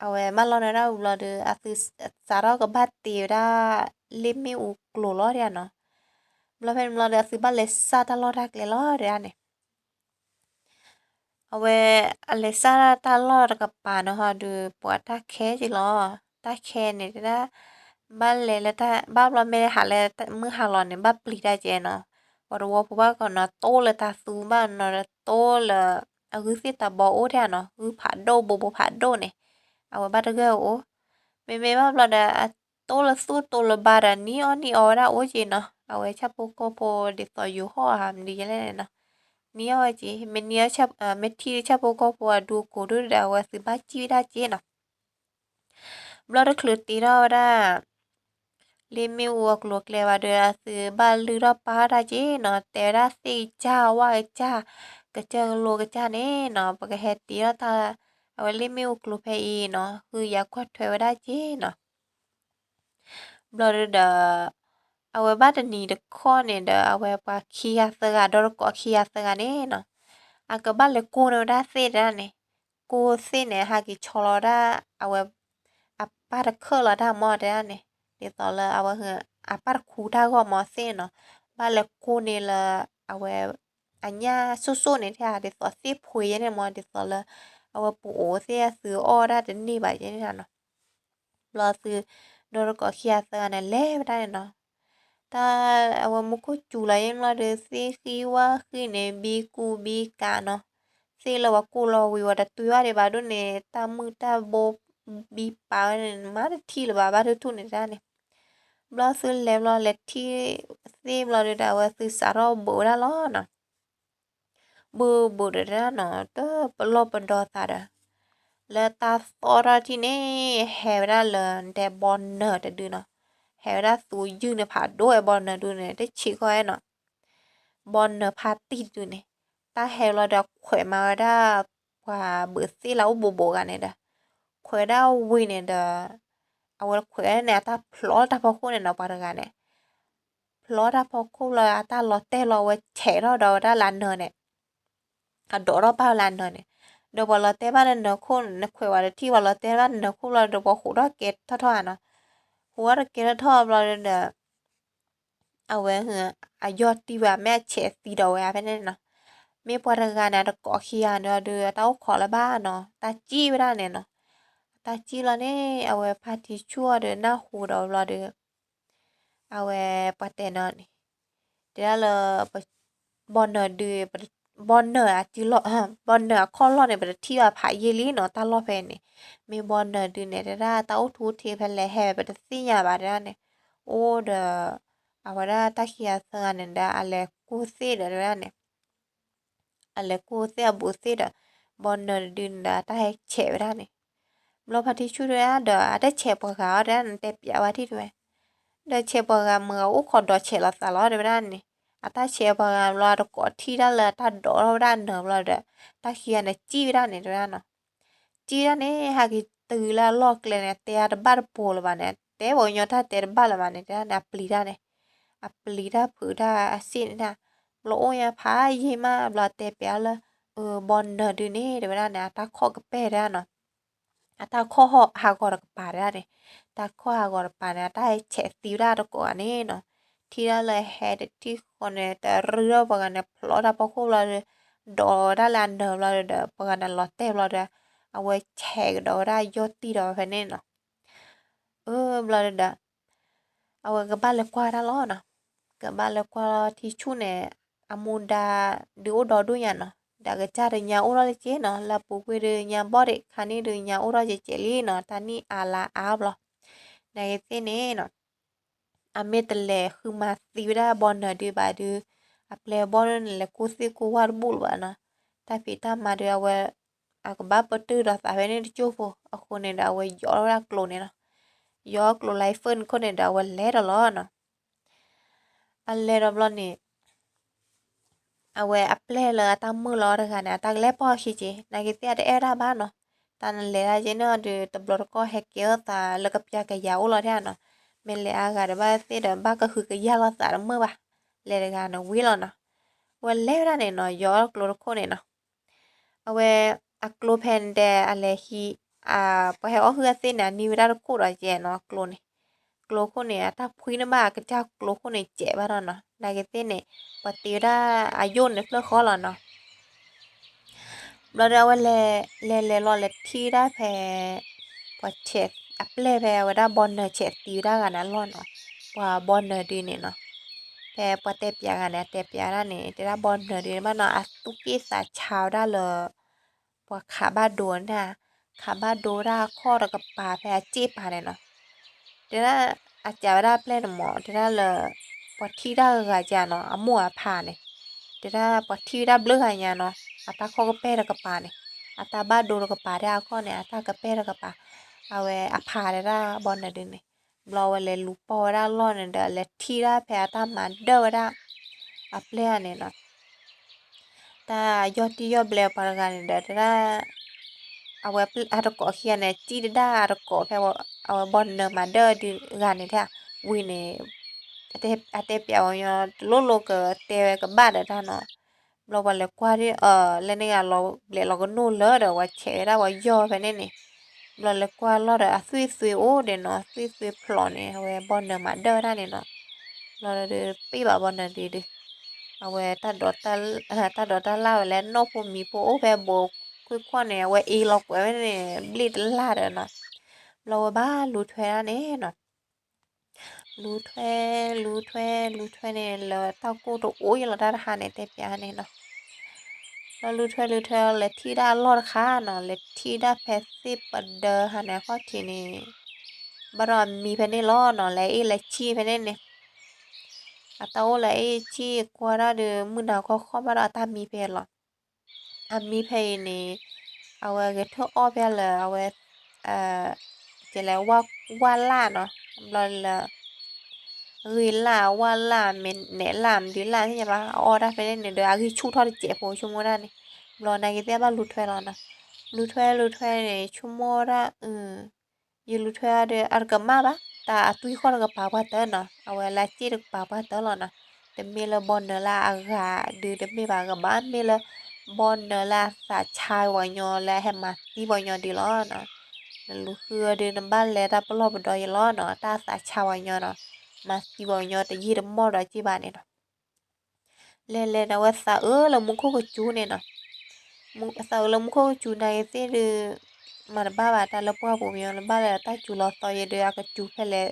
အဝဲမၢလီၢ်န့ၢ်ဝဲဒၣ်ဝံၤဘျီဒီး အသုးစးထီၣ်ကဘၣ်တ့ဝဲဒၣ် လ့ၣ်မ့ၣ်အူကျိၤလီၤဒၣ်နီၤ, ဘျီဖဲန့ၣ်ဘျီဒီး အသုးဘၣ်လဲၤစၢ်တၢ်လီၢ်တၢ်ကျဲလီၤဒၣ်န့ၣ် အဝဲ အလဲၤစၢ်ဒၣ်တၢ်လီၢ်တကပၤန့ၣ်ဟီဒီး ပှၤတၢ်ခဲက့ၤလီၤ, တၢ်ခဲန့ၣ်တဲဒၣ် ဘၣ်လဲၤလၢတၢ် ဘၣ်ဘျီမ့ၢ်ဟးလၢမုၢ်ဟးလီၤန့ၣ် ဘၣ်ပျံၤတၢ်ကဲနီၤ, ပှၤတဝီဖိဘၣ်ကီးနီၤ တိၢ်လၢတၢ်သူဘၣ်နီၤ တိၢ်လၢ အဂုၢ်သ့ၣ်တၢ်ဘီအိၣ်ထဲနီၤ ဂုၢ်ဖးဒိၣ်ဘိဘိဖးဒိၣ်န့ၣ်, အဝဲဘၣ်တဂၢၢ်အိၣ်, မ့မ့ၢ်ဘၣ်ဘျီဒီး အတိၢ်လၢသူၣ်တိၢ်လၢဘါဒီး နံၣ်အီၣ်နံၣ်အီဝဲဒၣ်အိၣ်က့နီၤ, အဝဲဆၣ်ဖိကီၢ်ဖိဒ်သိးယိၤဟီၣ်ဧါမနုၤယဲလဲၣ်န့ၣ်နီၤ, နံၣ်အီၣ်ဝဲက့ မ့ၢ်နံၣ်အီၣ် မ့ၢ်ထံၣ်လၢဆၣ်ဖိကီၢ်ဖိအဒူအကိာ်ဒိၣ်ဒီး အဝဲသုးဘၣ်စံၣ်ဝဲဒၣ်က့နီၤ ဘျီတချုးတ့ထီၣ်ဝဲဒၣ် လ့ၣ်မ့ၣ်အူအကျိၤအကျဲဘၣ်ဒီး အသုးဘၣ်လုၢ်ထီၣ်ပာ်ထီၣ်တၢ်က့နီၤ, တဲဝဲဒၣ်သ့ၣ်ကစၢ်ဝၣ်ကစၢ် ကစၢၢ်ကလိကစၢ်န့ၣ်နီၤ ပကဟဲတ့ထီၣ်တၢ် အဝဲလ့ၣ်မ့ၣ်အူကျိၤဖဲအံၤနီၤ ဃုယၤကွၢ်ထွဲဝဲဒၣ်က့နီၤ ဘျီဒီး အဝဲဘၣ်တနံၤတခီန့ၣ်ဒီး အဝဲပှၤခံဂၤသၢဂၤ ဒီတကိးခံဂၤသၢဂၤန့ၣ်နီၤ, အကဘၣ်လဲၤကိၢ်န့ၢ်ဝဲဒၣ်သ့ၣ်တဲဒၣ်န့ၣ်, ကိၢ်သ့ၣ်န့ၣ် ဟးက့ၤဆီလီၤဝဲဒၣ် အဝဲ အပၢ်တခၢၣ်လီၤတၢ်မီတဲဒၣ်န့ၣ်, ဒ်သိးလၢအဝဲ အပၢ်တခူတၢ်ဂီၢ်မီသ့ၣ်နီၤ, ဘၣ်လဲၤကိၢ်န့ၢ်လၢ အဝဲ အညၣ်စိၣ်စိၣ်န့ၣ်ထဲ ဒ်သိးသ့ၣ်ဖှ့ယဲန့ၣ်မီ ဒ်သိးလၢ အဝဲပအိၣ်သ့ၣ်အသုးအီၣ်ဒၣ်တန့ၢ်ဘၣ်ယဲန့ၣ်နီၤ ဘျီသုး ဒီတကိးခံဂၤသၢဂၤန့ၣ် လဲၤဝဲဒၣ်န့ၣ်နီၤ, တၢ်အဝဲမူခိၣ်စူၤလီၤယဲၢ်ဘျီဒီး သ့ၣ်ဃံဝၣ်ဃံန့ၣ် ဘံကူဘံကးနီၤ, သ့ၣ်လၢပှၤကိၢ်လီၤဝံၤဝဲတတွံၢ်ဘၣ်ဒံးဘၣ်ဒိၣ်န့ၣ် တၢ်မုၢ်တၢ်ဘိ ဘံပာ်ဝဲန့ၣ် မၤတထံၣ်လၢၤဘၣ် ဘၣ်ထူၣ်ထူၣ်န့ၣ်တၢ်န့ၣ်, ဘျီသုလဲၤဘျီလဲၤထံၣ်သ့ၣ်ဘျီဒီး အဝဲသုးစးထီၣ်ဘုးဝဲဒၣ်လီၤနီၤ ဘုးဘုးဒီးတၢ်နီၤ တပလီၢ်ပဒီသးဒီး လၢတၢ်သီၣ်ထီၣ်ထံၣ်န့ၣ် ဟဲဝဲဒၣ်လၢဒဲဘီနၢၤတဒုနီၤ, ဟဲဝဲဒၣ်သူယုၢ်န့ၣ်ဖးဒိၣ်ဝဲဘီနၢၤဒုန့ၣ် တဆံးခီဝဲနီၤ, ဘီနၢၤဖါတံၢ်တဒုန့ၣ်, တၢ်ဟဲလီၤဒီးခွဲးမၤဝဲဒၣ် ပှၤဘုးသ့ၣ်လၢအိၣ်ဘူးဘူးဂၤန့ၣ်ဒီး ခွဲးဒၣ်ဝံၤန့ၣ်ဒီး အဝဲခွဲးန့ၣ် အတၢ်ဖျိးတၢ်ဖီခိၣ်န့ၣ်နီၤ ပှၤတဂၤန့ၣ် ဖျိးတၢ်ဖီခိၣ်လီၤ အတၢ်လီၤတဲာ်လီၤ အဝဲဆဲးထီၣ်ဒီးဝဲဒၣ်လၢနၢၤန့ၣ်, အဒိးထီၣ်ဘၣ်လၢနၢၤန့ၣ်, ဒီးပှၤလီၤတဲာ်ဘၣ်နၢၤခိၣ် နခွဲးဝဲတထံၣ် ပှၤလီၤတဲာ်ဘၣ်နၢၤခိၣ်ဘျီဒီး ပှၤဟူးထီၣ်ကဲထီၣ်ထီၣ်ဧါနီၤ, ဟူးထီၣ်တကဲထီၣ်ထီၣ်ဘျီဒီး အဝဲ အယီၢ်တံၢ်ဝဲ မ့ၢ်အဆဲးသံဒီးဝဲဖဲန့ၣ်နီၤ, မ့ၢ်ပှၤတဂၤန့ၣ် တကိးခံဂၤန့ၣ်ဒီး အတၢ်အိၣ်ခိးလၢၤဘၣ်နီၤ တၢ်စံၣ်ဝဲဒၣ်န့ၣ်နီၤ, တၢ်စံၣ်လီၤန့ၣ် အဝဲဖါတံၢ်ဆူၣ်အီၤဒီးနၢ်ဟူဒီးဘျီဒီး အဝဲပှၤတဲနီၤန့ၣ်, တဲဒၣ်လၢ ဘီနၢၤဒု ဘီနၢၤအစုလီၢ် ဘီနၢၤအခီၣ်လီၢ်န့ၣ် ပတထံၣ်ဘၣ်ဖးယံာ်လံနီၤ တၢ်လီၢ်ဖဲန့ၣ်, မ့ၢ်ဘီနၢၤဒုန့ၣ် တဲဒၣ်တၢ်အိၣ်ထူအိၣ်ထံးဖဲလဲၣ်ဟဲ ပတသ့ၣ်ညါဘၣ်တဲဒၣ်န့ၣ်, အိၣ်ဒီး အဝဲဒၣ်တၢ်ခံဂၤသၢဂၤန့ၣ်ဒီး အလဲၤကိၢ်သ့ၣ်ဒီးတဲဒၣ်န့ၣ် အလဲၤကိၢ်သ့ၣ်အဘူးသ့ၣ်ဒီး ဘီနၢၤတဒုန့ၣ်ဒီး အတၢ်ဟဲဆဲးဝဲဒၣ်န့ၣ်, ဘျီဖါတံၢ်ဆူၣ်တဲဒၣ်ဒီး အတဆဲးပှၤဂၤအီၤတဲဒၣ်န့ၣ် တဲပျးဝဲထံၣ်တဝဲ, ဒီးဆဲးပှၤဂၤမုာ်ဂၤအိၣ်ခိးဒီးဆဲးလီၤသးလီၤတဲဝဲဒၣ်န့ၣ်, အတၢ်ဆဲးပှၤဂၤဘျီတကိးထံၣ်ဒၣ်လၢတၢ်ဒိးထီၣ်ဝဲဒၣ်နၢၤဘျီဒီး တၢ်ခံဂၤန့ၣ်စံၣ်ဝဲဒၣ်န့ၣ်တဲဝဲဒၣ်နီၤ, စံၣ်ဝဲဒၣ်န့ၣ် ဟဲက့ၤ အဝဲတုၤလၢအလီၢ်ကျဲန့ၣ် အတဲအါတဘၣ်တပိၤလၢၤဘၣ်န့ၣ် တဲပှၤကညီတၢ်တဲတဘၣ်လၢၤဘၣ်န့ၣ် တဲဒၣ်န့ၣ် အပျံၤတၢ်န့ၣ်, အပျံၤတၢ်ဖုးတၢ်အစ့ၣ်န့ၣ်ဒၣ်, ဘျီအိၣ်ညါဖးယံာ်မး ဘျီတဲပျးလၢ ဘီနၢၤဒုန့ၣ် တဲဝဲဒၣ်န့ၣ် အတၢ်ခီၣ်ကပဲၢ်တၢ်နီၤ အတၢ်ခီၣ်ဟးဂီၤတကပၤတၢ်န့ၣ်, တၢ်ခီၣ်ဟးဂီၤတကပၤန့ၣ် အတၢ်ဟဲဆဲးသံဝဲဒၣ်တကိးဂၤန့ၣ်နီၤ, ထံၣ်ဒၣ်လၢဟဲတထံၣ်ဃီန့ၣ် တရုၢ်ထီၣ်ပှၤဂၤန့ၣ် ဖျိးတၢ်ဖီခိၣ်ဘျီဒီး ဒိးဝဲဒၣ်လၢအနၢၤဘျီဒီး ပှၤဂၤန့ၣ်လီၤတဲာ်ဘျီဒီး အဝဲဆဲးကဒီးဝဲဒၣ်ယီၢ်တံၢ်ဒီးဖဲန့ၣ်နီၤ အၢ ဘျီဒီး အဝဲကဘၣ်လဲၤကွၢ်တၢ်လီၤနီၤ, ကဘၣ်လဲၤကွၢ်လီၤထံဆူၣ်န့ၣ် အမူဒါ ဒုးအိၣ်ဒီဒူၣ်ညါနီၤ, ဒီးကစၢ်ဒီးညါအိၣ်ထီၣ်တက့ၢ်နီၤ, လၢအပူၤကွံာ်ဒုးညါဘီၣ်ဒံး ခါန့ၣ်ဒုးညါအိၣ်ထီၣ်ကဲးကဲးလံနီၤ, တၢ်နံၣ်အါလါအါဘျီ, နာ်က့သ့ၣ်န့ၣ်နီၤ အမ့ၢ်တလဲၤဃုမၤသံဝဲဒၣ်ဘီနၢၤဒုဘၣ်ဒုး အပျဲၢ်အဘီၣ်န့ၣ် လဲၤကိၢ်သ့ၣ်ကိၢ်ဝၣ်တဘူၣ်လၢၤဘၣ်နီၤ, တၢ်ဖံးတၢ်မၤဒုးအဝဲ အကဘၣ်ပတုာ်ဒီးသးဖဲန့ၣ်တကၠိၢ်ဖိ အဃိန့ၣ်ဒီးအဝဲယီၤထီၣ်ဝဲဒၣ်ကျိန့ၣ်နီၤ, ယီၤကျိလၢအံၤ phone ခိၣ်န့ၣ်ဒီးအဝဲလဲၤဒီးလီၤနီၤ, အလဲၤဒီးဘျီန့ၣ် အဝဲအပျဲၢ်လၢအတၢ်မုာ်လီၤတဂၤန့ၣ် အတၢ်ကလဲၤပိာ်အခံက့ၤ နာ်က့သ့ၣ်အတအဲၣ်ဒၣ်ဘၣ်နီၤ, တၢ်နလဲၤဒၣ်က့ၤန့ၣ်ဒုး တဘျီတကီၢ်ဟဲကဲထီၣ်သးလၢကပျၢ်ကယၤအိၣ်လီၤထဲနီၤ, မ့ၢ်လဲၤအါဂၤဒီးဘၣ်သ့ၣ်ဒီး ဘၣ်ကဟုကယာ်လိာ်သးတမုာ်ဘၣ်, လဲၤတဂၤန့ၣ်ဝံၤလီၤနီၤ, အဝဲလဲၤဝဲဒၣ်န့ၣ်နီၤ ယီၤကျိတခိၣ်န့ၣ်နီၤ အဝဲ အကျိဖဲန့ၣ်ဒီး အလဲၤဟံး ပှၤဟဲအီၣ်ဟုၣ်အသ့ၣ်န့ၣ် အနံၤဝဲဒၣ်တခိၣ်ဒီးကဲနီၤ ကျိန့ၣ်, ကျိခိၣ်န့ၣ် အတၢ်ဖှံန့ၣ်ဘၣ် အကစၢ်ကျိခိၣ်န့ၣ် စဲးဘၣ်ဒီးနီၤ, နာ်က့သ့ၣ်န့ၣ် ပှၤတ့ဝဲဒၣ်အယိၣ်န့ၣ်ဖျၢၣ်ဃီလီၤနီၤ ဘျီဒီးအဝဲလဲၤ လဲၤလဲၤလီၤလဲၤထံၣ်ဒၣ်ဖဲ ပှၤဆဲး အပျဲၢ်ဖဲအဝဲဒၣ်ဘီနၢၤဆဲးသံဝဲဒၣ်ဂၤန့ၣ်အလီၢ်နီၤ, ပှၤဘီနၢၤဒုန့ၣ်နီၤ, ဖဲပှၤတဲပျးဂၤန့ၣ် အတဲပျးဒၣ်န့ၣ် တဲဒၣ်ဘီနၢၤဒုန့ၣ်ဘၣ်နီၤ အသူၣ်က့ၣ်သးဆါဝဲဒၣ်လၢ ပှၤခးဘၣ်ဒိန့ၣ်, ခးဘၣ်ဒိဝဲဒၣ်အခီၣ်တကပၤဖဲအစ့ၣ်ပၤန့ၣ်နီၤ, တဲဒၣ် အစးဝဲဒၣ်အပျဲၢ်န့ၣ်မး တဲဒၣ်လၢ ပှၤထံၣ်တၢ်ဂၤကနီၤ အမိၢ်အဖါန့ၣ်, တဲဒၣ်ပှၤထံၣ်ဝဲဒၣ်ဘျုးဂၤညါနီၤ အတၢ်ခီၣ်ကပဲၢ်တကပၤန့ၣ်, အတၢ်ဘၣ်ဒိတကပၤဒၣ်အခီၣ်န့ၣ် အတၢ်ကပဲၢ်တကပၤ, အဝဲအဖါတဲဒၣ်ဘီနၢၤဒုန့ၣ်, ဘျီဝဲလဲၤလူၤပိာ်ဝဲဒၣ်အလီၢ်န့ၣ်ဒီး လဲၤထံၣ်ဒၣ်ဖဲအတၢ်မၤဒၢၣ်ဝဲဒၣ် အပျဲၢ်န့ၣ်နီၤ တၢ်ယီၢ်တံၢ်ယီၢ်ဘျဲပှၤတဂၤန့ၣ်ဒီး တဲဒၣ် အဝဲအတကိးခံဂၤန့ၣ် စံၣ်တဒၣ်အတကိးဖဲ အဝဲဘီနၢၤမၤဒၢၣ်ဒုဂၤန့ၣ်တၢ်, ဝံၤန့ၣ် အတဲပျးဝဲညီ တလိၣ်လိၣ်ကတဲဝဲကဘၣ်ဒီးတၢ်နီၤ, ဘျီပှၤလဲၤကွၢ်ဒ်အ လၢန့ၣ်ဂၤလီၤဘျဲးလီၤကနိၢ်လၢဒီး ပှၤဆဲးဝဲဒၣ်ပှၤယီၢ်ဖဲန့ၣ်န့ၣ်, ဘျီလဲၤကွၢ်လီၤဒီး အသွံၣ်သွံၣ်အိၣ်ဒဲးနီၤ သွံၣ်သွံၣ်ဖျိးန့ၣ် အဝဲဘီနၢၤမၤဒၢၣ်ဝဲဒၣ်န့ၣ်နီၤ, ဘျီဒီးပ့ၢ်ဘၣ်ဘီနၢၤဒုဒု အဝဲ တၢ်ဒိးတၢ်လၣ်ဝဲလၢနီၢ်ဖိမံၤဖိအိၣ်ဖဲဘိခွံခွီၣ်န့ၣ် အဝဲအ့လီၤကွဲးဝဲန့ၣ် ဘျ့ၣ်တလၢ်ဒီးနီၤ, ဘျီဝဲဘၣ်လူၤထွဲဒၣ်န့ၣ်နီၤ, လူၤထွဲ လူၤထွဲ လူၤထွဲန့ၣ် လၢတၢ်ကိၢ်တအိၣ်ယလီၤတၢ်တဟါန့ၣ် တဲပျးန့ၣ်နီၤ, လၢလူၤထွဲလူၤထွဲ လဲၤထံၣ်ဒၣ်အလီၢ်တခါနီၤ လဲၤထံၣ်ဒၣ်ဖဲသ့ၣ်ပဒၢဟါန့ၣ် အခီၣ်ထံးန့ၣ် ဘၣ်ဒီးအမံဖဲန့ၣ်လီၤနီၤ လဲၤအ့ၣ်လဲၤဆံၣ်ဖဲန့ၣ်န့ၣ်, အတၢ်အိၣ်လဲၤအ့ၣ်ဆံၣ်ကွၢ်ဒၣ်ဒီး မုၢ်နၤခီခီၣ်ဘၣ်ဒီးအတၢ်မံဖဲလီၤ, အမံဖဲအံၤန့ၣ် အဝဲဂဲၤထၢၣ်အီၣ်ဖဲလၢအဝဲ ကလဲၤဝၢ်လၢ်နီၤ, ဘျီလၢ ဂ့ၤလၢ်ဝၢ်လၢ် မ့ၢ်နဲးလၢ်မဒုလၢ်သ့ၣ်ညါဘၣ် အအီၣ်ဒၣ်ဖဲန့ၣ်န့ၣ်ဒီး အဂံၢ်ဆူၣ်ထီၣ်တစဲးဖိ ဆိကမိၣ်ဒၣ်န့ၣ်, ဘျီနာ်က့သ့ၣ်ဘၣ်လူၤထွဲလီၤနီၤ, လူၤထွဲလူၤထွဲန့ၣ် ဆိကမိၣ်ဒၣ် ယလူၤထွဲဒီး အတကမၣ်ဘၣ် တၢ်အသွံၣ်ဃီၣ်တကပၤပှၢ်တၢၢ်နီၤ, အဝဲလၢအစ့ၣ်တကပၤပှၢ်တၢၢ်လီၤနီၤ, တမ့ၢ်လၢဘီနၢၤလၢအဂၤဒုးတမ့ၢ်ဘၣ်ကဘၣ် မ့ၢ်လၢ ဘီနၢၤလၢအသးဆါပှၤကညီလၢအဟဲမၤသံပှၤကညီဒုးလီၤနီၤ, နလူၤဃုအီၤဒုး နဘၣ်လဲၤတၢ်ပလီၢ်ပဒီယလီၤနီၤ, တၢ်သးဆါပှၤကညီနီၤ, မၤသံပှၤကညီတယံာ်တမီၢ်ဒီးက့ၢ်ဘၣ်န့ၣ်နီၤ လဲၤလဲၤဒီးအဝဲသးအၢလၢမူခိၣ်ကစူၤန့ၣ်နီၤ, သးအၢလၢမူခိၣ်ကစူၤနာ်က့သ့ၣ်ဒုး မၤတဘၣ်ဘၣ်တၢ်လၢပှၢ်ပူၤပညီ နဘၣ်လဲၤတၢ်စူၤလီၤသီယဲဒုး အကစူၤဖဲလဲၣ်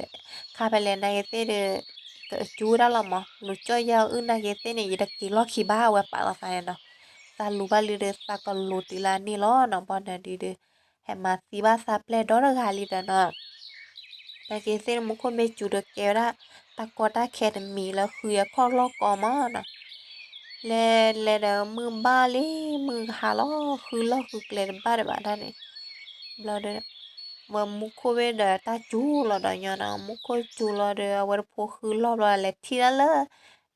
ခါဖဲလဲၣ်နာ်က့သ့ၣ်ဒုး ကစူၤဝဲဒၣ်လီၤမး လူၤကၠီၣ်ယဲၢ်အုၣ်နာ်က့သ့ၣ်န့ၣ် ယတက့ၤလီၢ်ခံဘၣ် အဝဲပာ်လီၤသးန့ၣ်နီၤ, သးလူၤဘၣ်လံဒီး သးကလူၤတုၤလၢအန့ၣ်လီၤနီၤ ဘီနၢၤဒုးဒုး ဟဲမၤသံဘၣ်သးပျဲၢ်ဒီတဂၤလံဒီးနီၤ နာ်က့သ့ၣ်မူခိၣ်မ့ၢ်စူၤဒီးကဲဝဲဒၣ် တၢ်ကီတၢ်ခဲတမံၤလၢဃုအခီၣ်လီၢ်ကီမးနီၤ, လဲၤလဲၤဒီးမုၢ်ဘၣ်လံ မုၢ်ကဟါလီၤ ဃုလီၢ်ဃုကျဲတဘၣ်ဒံးဘၣ်တၢ်န့ၣ်, ဘျီဒီး ဝဲမူခိၣ်ဘ့ၣ်ဒီးတၢ်စူၤလီၤဒီးညီနီၤ မူခိၣ်စူၤလီၤဒီး အဝဲတဖိဃုလီၢ်ဘျီ လဲၤထံၣ်ဒၣ်လၢ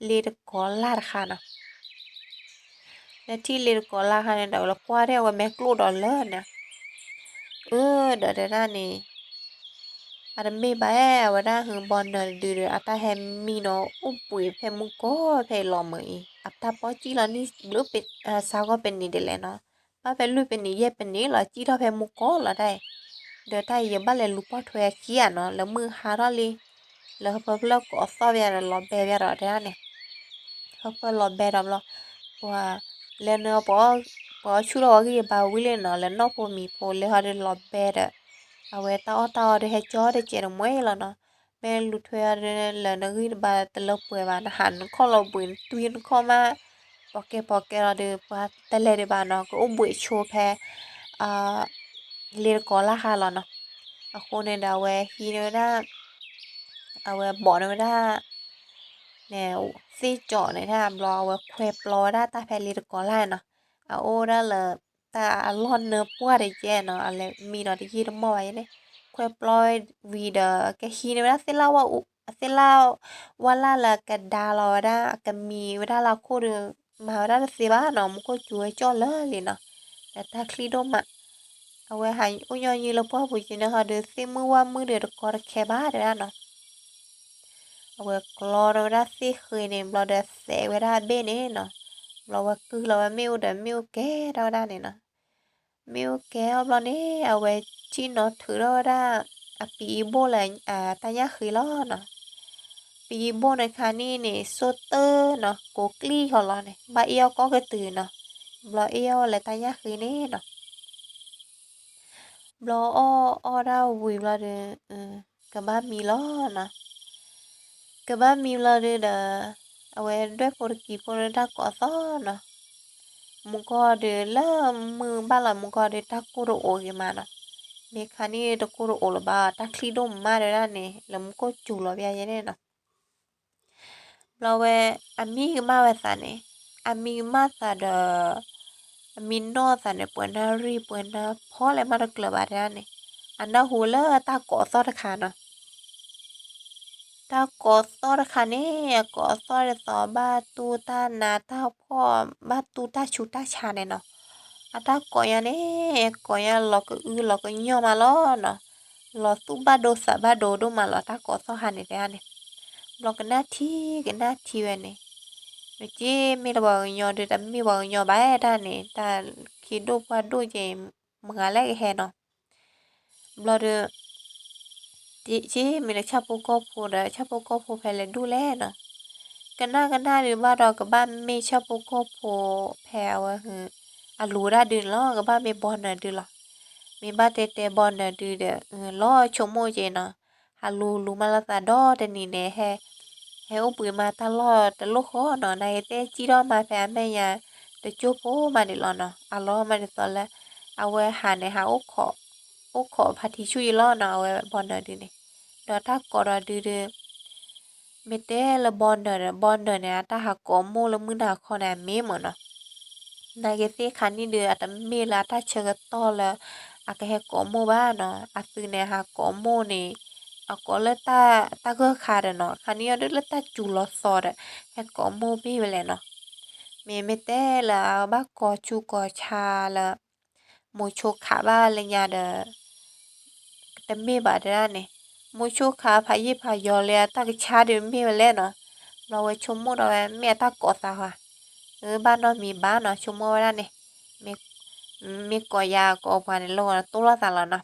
လ့တကိးလၢ်တခါနီၤ လဲၤထံၣ်လ့တကိးလၢ်ခါန့ၣ်ဒီး လဲၤကွၢ်ထဲအဝဲမဲာ်ကျိၣ်ဒီးလၢန့ၣ်, အၢ ဒီးတဲဒၣ်န့ၣ် အတမ့ၢ်ဘၣ်အဲ အဝဲဒၣ်ဟူဘီနၢၤတဒုဒီး အတၢ်ဟဲမံနီၤ အိၣ်ဘှံးဖဲမူကီၢ်ဖဲအံၤလီၤမၢ်အံၤ အတၢ်ပီၢ်စံၣ်လီၤန့ၣ် ဘျုးပစါဂီၢ်ပနံၤဒ်လဲၣ်နီၤ, ဘၣ်ဖဲလွံၢ်ပနံၤယဲၢ်ပနံၤလီၤ စံၣ်ထီၣ်ဖဲမူကီၢ်လီၤတၢ်အံၤ, ဒီးတၢ်အံၤယဘၣ်လဲၤလူၤပိာ်ထွဲခံဂၤနီၤ လၢမုၢ်ဟါထီၣ်လံ လၢဟၢဖၢဖျၢၣ်ကိးသီၣ်ဘၣ်ဒီးလီၤဘဲဘၣ်ဒီးတဲဒၣ်န့ၣ် ဟၢဖၢလီၤဘဲဒီးဘျီ ပှၤ လဲၤနုာ် ပှၤအီၣ်ဆူၣ်ထီၣ်ဝဲဂံၢ်ဘါဝံၤလံနီၤ လဲၤနီၢ်ဖိမံၤဖိလၢဟီဒီးလီၤဘဲဒီး အဝဲတၢ်အီၣ်တၢ်အီဒီးဟဲကၠီတကဲးတမှဲလီၤနီၤ, မ့ၢ်လူၤထွဲအီၤဒီး လၢနဂံၢ်တဘါတလၢပှဲၤဘၣ် နဟးနခီၣ်လီၤဘှံး နတွံနခီၣ်မး ပိာ်ကဲပိာ်ကဲလီၤဒီး ပှၤတလဲၤဒံးဘၣ်နီၤ ကအိၣ်ဘှံးဆိဖဲ လ့တကီၤလၢ်ဟါလီၤနီၤ, အဃိန့ၣ်ဒီးအဝဲဟံးန့ၢ်ဝဲဒၣ် အဝဲဘိးန့ၢ်ဝဲဒၣ် န့ၣ် သ့ၣ်ကၠီန့ၣ် တၢ်ဘျီအဝဲခွဲပျီဝဲဒၣ်တၢ်ဖဲလ့တကီၤလၢ်နီၤ, အအိၣ်ဝဲဒၣ်လၢ တၢ်အလီၢ်နၢပှၢ်တကဲနီၤ အလဲၤမံဒီးတယံာ်တမီၢ်ဘၣ်ယဲန့ၣ်, ခွဲပျီဝံၤဒီး ကဟံးန့ၢ်ဝဲဒၣ်သ့ၣ်လၣ်ဝၣ် သ့ၣ်လၣ်ဝၣ်လၢ်လၢကဒါလီၤဝဲဒၣ် အကမံၤဝဲဒၣ်လၢအခိၣ်ဒီး မၤဝဲဒၣ်တသ့ဘၣ်နီၤ မူခိၣ်စူၤဝဲကၠီၣ်လၢာ်လံနီၤ, ဒီးတၢ်ချံဒိၣ်မး, အဝဲဟးအိၣ်ညီနုၢ်လၢပှၢ်ပူၤက့ၤန့ၣ်ဟီဒီး သ့ၣ်မုၢ်ဝၣ်မုၢ်ဒီးတကီတခဲဘၣ်တဲဒၣ်နီၤ အဝဲကျီထီၣ်ဝဲဒၣ်သ့ၣ်ဃ့န့ၣ် ဘျီဒီးသဲးဝဲဒၣ်အဘ့ၣ်န့ၣ်နီၤ, ဘျီဝဲကုၢ်လီၤဝဲမ့ၣ်အူဒီးမ့ၣ်အူကဲထီၣ်ဝဲဒၣ်န့ၣ်နီၤ, မ့ၣ်အူကဲအီၤဘျီန့ၣ် အဝဲထံၣ်နီၤထုးထီၣ်ဝဲဒၣ် အပံၤအံၤဘိၣ်လၢ တၢ်ညၣ်ဃ့လီၤနီၤ, ပံၤအံၤဘိၣ်န့ၣ်ခါန့ၣ်န့ၣ် စိၢ်တၢၢ်နီၤ ကိးကျံၣ်ဃီလီၤန့ၣ် ဘၣ်အ့ၣ်အီၣ်ကိးကတုၤနီၤ, ဘျီအ့ၣ်အီၣ်လၢတၢ်ညၣ်ဃ့န့ၣ်နီၤ ဘျီအီၣ်အီၣ်ဒၣ်ဝံၤဘျီဒီး ကဘၣ်မံလီၤနီၤ, ကဘၣ်မံဘျီဒီး အဝဲဒွဲၣ်ဖိတကံၤဖိန့ၣ်တၢ်ကိးသီၣ်နီၤ, မူကီၢ်ဒီးလၢမုၢ်ဘၣ်လီၤမူကီၢ်ဒီးတၢ်ကိၢ်တအိၣ်ဂ့ၤမးနီၤ, မ့ၢ်ခါန့ၣ်တကိၢ်တအိၣ်လၢၤဘၣ် တၢ်ချံဒိၣ်မးတဲဒၣ်န့ၣ် လၢမူခိၣ်စူၤလီၤဘၣ်ယဲန့ၣ်နီၤ ဘျီဝဲ အမံကမၣ်ဝဲသးန့ၣ်, အမံကမၣ်သးဒီး အမံနီၢ်သးန့ၣ် ပှဲၤနၢ်ရံၣ်ပှဲၤနၢ်ဖီလဲၣ်မးတကျၢၤဘၣ်တဲဒၣ်န့ၣ်, အနၢ်ဟူလၢတၢ်ကိးသီၣ်တခါနီၤ, တၢ်ကိးသီၣ်တခါန့ၣ် အကိးသီၣ်ဒ်သိးဘၣ်တူၢ်တၢ်နးတၢ်ဖှီၣ် ဘၣ်တူၢ်တၢ်ဆူးတၢ်ဆါန့ၣ်နီၤ, အတၢ်ကိးညါန့ၣ် ကိးညါလီၤကအုလီၤကညီမးလီၤနီၤ, လီၤသူၣ်ဘၣ်ဒိသးဘၣ်ဒိဒိၣ်မးလီၤ တၢ်ကိးသီၣ်ဟါန့ၣ်တဲဒၣ်န့ၣ်, ဘျီကနၣ်ထံကနၣ်ထံဝဲန့ၣ်, မ့ၢ်က့မ့ၢ်လၢပှၤကညီဒီးတမ့ၢ်ပှၤကညီဘၣ်တၢ်န့ၣ် တၢ်ခံဒိၣ်ပှၢ်ဒိၣ်က့ၤ မဂၤလဲၣ်ကဟဲနီၤ ဘျီဒီး က့မ့ၢ်လၢဆၣ်ဖိကီၢ်ဖိဒီး ဆၣ်ဖိကီၢ်ဖိဖဲလဲၣ်ဒူၣ်လဲၣ်နီၤ, ကနၣ်ကနၣ်ဒုးဘၣ်ဒီးကဘၣ်မ့ၢ်ဆၣ်ဖိကီၢ်ဖိဖဲအဝဲ အလူၤဒၣ်ဒုန့ၣ်လီၤ ကဘၣ်မ့ၢ်ဘီနၢၤဒုလီၤ, မ့ၢ်ဘၣ်တဲတဲဘီနၢၤဒုဒီး လီၤဆိကမိၣ်က့ၤနီၤ, ဟးလူၤလူၤမးလီၤသးဒီတနံၤန့ၣ် ဟဲ ဟဲအိၣ်ဘှံးမးတၢ်လီၢ်တလိၣ်ဃီနီၤ နကတဲစံၣ်ထီၣ်မးဖဲအမဲာ်ညါ တကၠိဖိမးဒံးလီၤနီၤ အလီၢ်မးဒ်သိးလၢ အဝဲဟးန့ၣ်ဟး အိၣ်ခိးဖါထံဆူၣ်ယံလီၤနီၤ အဝဲဘီနၢၤဒုန့ၣ်, ဒီးတၢ်ကိးဒီးဒုဒီး မ့ၢ်တဲလၢဘီနၢၤဒီး ဘီနၢၤန့ၣ် အတၢ်ဟးကိးမိၢ်လၢမုၢ်နၤခီန့ၣ် အမ့ၢ်မၢ်နီၤ နာ်က့သ့ၣ်ခါနံၣ်ဒုး အတမ့ၢ်လၢအတၢ်ဆၢကတီၢ်လၢ အကဟဲကိးမိၢ်ဘၣ်နီၤ အသုးန့ၣ်ဟးကိးမိၢ်န့ၣ် အကိးလၢတၢ် တၢ်ဂၢၢ်ခါဒီးနီၤ ခါနံၣ်အီၤဒုးလၢတၢ်စူၤလီၤသီဒီး ဟဲကိးမိၢ်မ့ၢ်ဝဲလဲၣ်နီၤ မ့မ့ၢ်တဲလၢအဘၣ်ကိးဆူးကိးဆါလၢ မိၤဆိခးဘၣ်လၢညါဒီး တမ့ၢ်ဘၣ်တဲဒၣ်န့ၣ်, မိၤဆိခးဖးယံာ်ဖးယီၤလၢအတၢ်ကဆါဒုးမ့ၢ်ဝဲလဲၣ်နီၤ, ဘျီဝဲဆိကမိၣ်ဒီးဝဲမ့ၢ်အတၢ်ကိးသးဟါ, အဘၣ်နီတမံၤဘၣ်နီၤ ဆိကမိၣ်ဝဲဒၣ်န့ၣ်, မ့ၢ်ကိးယၤကိးပှၤန့ၣ် လၢဂီၤတိၢ်လိာ်သးလီၤ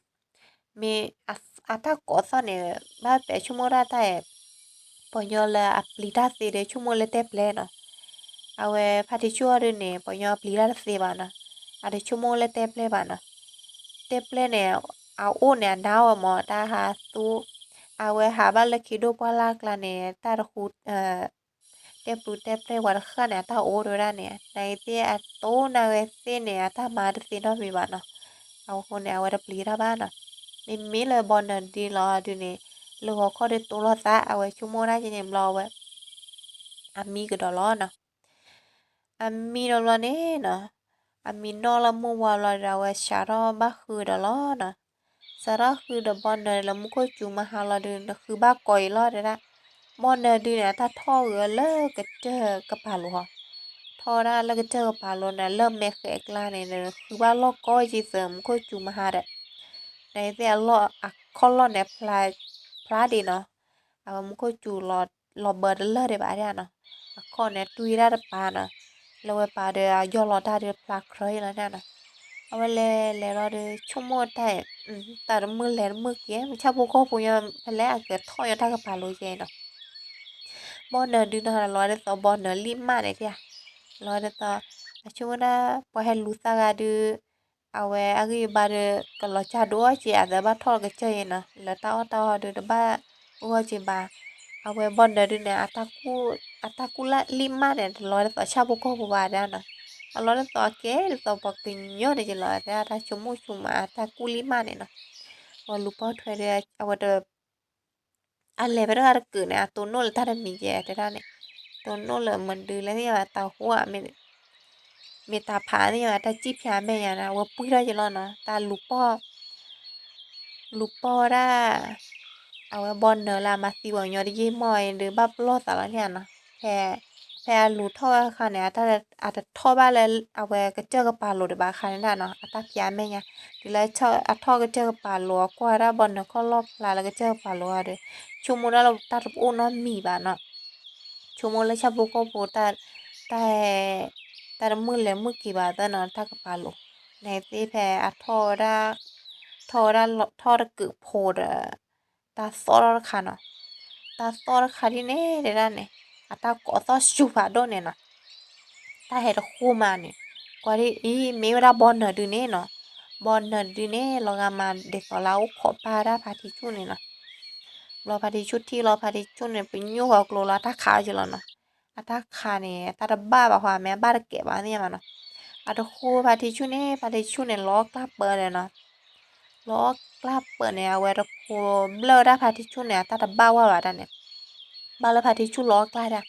နီၤ, မ့ၢ်အတၢ်ကိးသီၣ်န့ၣ် ဘၣ်ပဲာ်ဆိကမိၣ်ဒၣ်တၢ်အဲၣ်, ပှၤညီလၢအပျံၤတၢ်သ့ဒီးဆိကမိၣ်လၢတဲပျဲနီၤ, အဝဲဖါတံၢ်ဆူၣ်အီၤဒုန့ၣ် ပှၤညီပျံၤတၢ်တသ့ဘၣ်နီၤ, အတဆိကမိၣ်လၢတဲပျဲဘၣ်နီၤ, တဲပျဲန့ၣ် အအိၣ်န့ၣ် အနါအီၤမၢ် တၢ်ဟးသူ, အဝဲဟးဘၣ်လၢခံဒိၣ်ပှၢ်လၢ်ကျါန့ၣ် တၢ်တဃူ တဲပျုၤတဲပျဲပှၤတဃၣ်န့ၣ် အတၢ်အိၣ်တဝဲဒၣ်န့ၣ် နသ့ၣ်အတိၢ်နၢ်ဝဲသ့ၣ်န့ၣ် အတၢ်မၤတသ့နီတမံၤဘၣ်နီၤ, အဃိန့ၣ် အဝဲတပျံၤတၢ်ဘၣ်နီၤ, မ့မ့ၢ်လၢဘီနၢၤဒုလီၤဒုန့ၣ် လၢဂီၤခီဒုတိၢ်လိာ်သး အဝဲဆိကမိၣ်ဒၣ်က့ၤန့ၣ်ဘျီဝဲ အမံကဒီးလီၤနီၤ အမံဒီးဘျီန့ၣ်နီၤ, အမံနီၢ်လၢမုၢ်ဝါဘျီဒီး အဝဲစးထီၣ်ဘၣ်ဃုာ်ဒီးလီၤနီၤ, စးထီၣ်ဃုာ်ဒီးဘီနၢၤလၢမူခိၣ်စူၤမဟါလီၤဒုး နဃုဘၣ်ကိးအံၤလီၤတဲဒၣ်, ဘီနၢၤဒုန့ၣ် အတၢ်ထီၣ်ဂ့ၤလၢကတၢၢ်ကပၤလိၤဟီ, ထီၣ်ဝဲဒၣ်လၢကတၢၢ်ကပၤလိၤန့ၣ် လၢမဲာ်ဃဲးကျါန့ၣ် ဃုဘၣ်လီၢ်ကီက့ၤသၢမူခိၣ်စူၤမဟါဒီး, နသ့ၣ်အလီၢ်အခီၣ်လီၢ်န့ၣ် ဖျါဒံးနီၤ, အဝဲမူခိၣ်စူၤလီၤဘၢတလၢာ်ဒံးဘၣ်ဒၣ်နီၤ, အခီၣ်န့ၣ်တွံၢ်ဒၣ်တပၤနီၤ, လၢဝဲပၤဒီးအယီၢ်လီၤတၢ်ဒီးဖျါခြၢယလီၤန့ၣ်နီၤ, အဝဲလဲၤလဲၤလီၤဒီး ဆိကမိၣ်တၢ်အံၤ တၢ်တမုၢ်လဲၤတမုၢ်က့ၤ မုၢ်ဆၣ်ဖိကီၢ်ဖိညီ ဖဲလဲၣ်အကထီၣ်ညီတၢ်ကပၤလိၤကဲနီၤ ဘီၣ်နၢၤဒုနီၤ လီၤဒ်သိးဘီၣ်နၢၤလံၣ်မၣ်န့ၣ်ဧါ, လီၤဒ်သိး အဆိကမိၣ်ဒၣ် ပှၤဟဲလူၤသးဂၤဒုး အဝဲအဂံၢ်အဘါဒီး ကလီၤစၢ်ဒိၣ်အီၣ်က့ၤ အသးဘၣ်ထီၣ်ကစၢၢ်ယဲနီၤ လၢတၢ်အီၣ်တၢ်အီဒီးတဘၣ်အဂီၢ်က့ၤဘၣ်, အဝဲဘီၣ်နၢၤဒုန့ၣ် အတၢ်ကူၣ်လၢလံၣ်မၣ်န့ၣ် တလီၤဒ်သိးဆၣ်ဖိကီၢ်ဖိဘၣ်ဒၣ်နီၤ, အလီၤဒ်သိးအကဲဒ်သိးပှၤကညီန့ၣ်က့ၤလီၤ တဲဒၣ်တၢ်ဆိကမိၣ်ဆိကမး အတၢ်ကူၣ်လံၣ်မၣ်န့ၣ်နီၤ, ပှၤလူၤပိာ်ထွဲဒီး အဝဲတ အလဲၤဖဲတဂၤတကုာ်န့ၣ် အတိၢ်နီၣ်လၢတၢ်တမံၤကဲတဲဒၣ်န့ၣ်, တိၢ်နီၣ်လၢမနုၤလဲၣ်သ့ၣ်ညါဘၣ် တၢ်ဟူဧါ မ့ၢ်တၢ်ဖးသ့ၣ်ညါဘၣ် တၢ်စံၣ်ဖျါအမဲာ်ညါန့ၣ် အဝဲပှံၢ်ထီၣ်က့ၤလီၤနီၤ တၢ်လူၤပိာ် လူၤပိာ်ဝဲဒၣ် အဝဲဘီၣ်နၢၤလၢအမၤသံပှၤကညီတယံာ်မီၢ်အံၤဒီး ဘၣ်ပလီၢ်သးလီၤန့ၣ်နီၤ, ဖဲ ဖဲအလူၤထီၣ်ဝဲအခါန့ၣ် အတထီၣ်ဘၣ်လၢ အဝဲကစၢၢ်ကပၤလိၤဒံးဘၣ်အခါန့ၣ်နီၤ အတၢ်ဖျါအမဲာ်ညါ, တုၤလၢအထီၣ်ကစၢၢ်ကပၤလိၤ အကွၢ်ဝဲဒၣ်ဘီၣ်နၢၤခီၣ်လီၢ်ဖျါလၢကစၢၢ်ကပၤလိၤအီၤဒီး ဆိကမိၣ်ဒၣ်လၢတၢ်တအိၣ်နီတမံၤဘၣ်နီၤ, ဆိကမိၣ်လၢဆၣ်ဖိကီၢ်ဖိ တၢ် တၢ်တမုၢ်လဲၤမုၢ်က့ၤဘၣ်သၢနီၤ တၢ်ကပၤလိၤ, နသ့ၣ်ဖဲအထီၣ်ဝဲဒၣ် ထီၣ်ဝဲဒၣ်ထီၣ်တကုာ်ဖိဒီး တၢ်သီၣ်ထီၣ်တခါနီၤ, တၢ်သီၣ်တခါဒ်န့ၣ်တဲဒၣ်န့ၣ် အတၢ်ကိးသီၣ်စူၤဖးဒိၣ်န့ၣ်နီၤ, တၢ်ဟဲတဃိမးန့ၣ်, ကွၢ်ဒ်အံၤ မ့ၢ်ဝဲဒၣ်ဘီၣ်နၢၤဒုန့ၣ်နီၤ, ဘီၣ်နၢၤဒုန့ၣ် လီၤဂာ်မးဒ်သိးလၢအအိၣ်ခိးပၢ်ဝဲဒၣ်ဖါထံဆူၣ်န့ၣ်နီၤ, ဘျီဖါထံဆူၣ်ထံၣ်လီၤဖါထံဆူၣ်န့ၣ် ပညိၣ်ဃီၤကျိလီၤ အတၢ်ခးအီၤက့ၤလီၤနီၤ, အတၢ်ခးန့ၣ် အတၢ်တဘၣ်ဘၣ်ဃီ မ့ၢ်အဘၣ်တကဲးဘၣ်သ့ၣ်ညါဘၣ်နီၤ, အတဃိဖါထံဆူၣ်န့ၣ် ဖါထံဆူၣ်န့ၣ် လီၤအီၣ်ကျၢ်ပၢန့ၣ်နီၤ လီၤအီၣ်ကျၢ်ပၢန့ၣ် အဝဲတဖိဘျၢၣ်ဝဲဒၣ်ဖါထံဆူၣ်န့ၣ် အတၢ်တဘၣ်ဝဲဘၣ်ဒၣ်န့ၣ်, ဘၣ်လၢဖါထံဆူၣ်လီၤအီၣ်ကျၢ်ဒၣ်,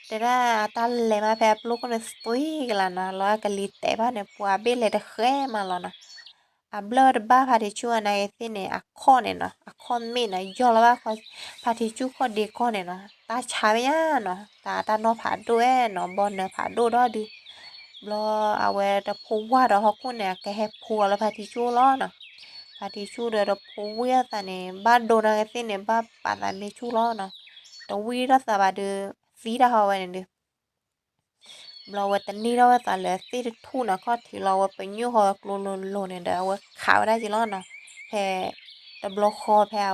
တဲဒၣ်အတၢ်လဲၤမးဖဲအပျိခိၣ်န့ၣ်သွံကလးနီၤ လီၤအကလံၤတဲာ်ဘၣ်န့ၣ် ပှၤဘ့ၣ်လဲၤတဃဲမးလီၤနီၤ, အဘျၢၣ်တဘၣ်ဖါထံဆူၣ်အနာ်က့ၤသ့ၣ်န့ၣ် အခီၣ်န့ၣ်နီၤ အခီၣ်မ့ၣ်နီၤ ယီၢ်လီၤဘၣ် ဖါထံဆူၣ်ခီၣ်ဒ့ကီၢ်န့ၣ်နီၤ တၢ်ဆါဝဲညါနီၤ တၢ်တၢ်နီၢ်ဖးဒိၣ်ဝဲနီၤ ဘီၣ်နၢၤဖးဒိၣ်ဒီးဒုး ဘျီအဝဲတဖိဝါဒီးဟီၣ်ခိၣ်န့ၣ် အကဟဲဖိအီၤလၢဖါထံဆူၣ်လီၤနီၤ, ဖါထံဆူၣ်ဒီးတဖိဝံၢ်အသးန့ၣ် ဘၣ်ဒိနာ်က့ၤသ့ၣ်န့ၣ် ဘၣ်ပာ်သးမ့ၢ်ဆူၣ်လီၤနီၤ, တဝံၢ်ထီၣ်သးဘၣ်ဒီး သံတၢ်ဟီဝဲန့ၣ်ဒုး ဘျီဝဲတန့ၢ်ထီၣ်ဝဲသးလၢသ့ၣ်တထူၣ်န့ၣ် ခီၣ်ထံးလီၤ အဝဲပညိၣ်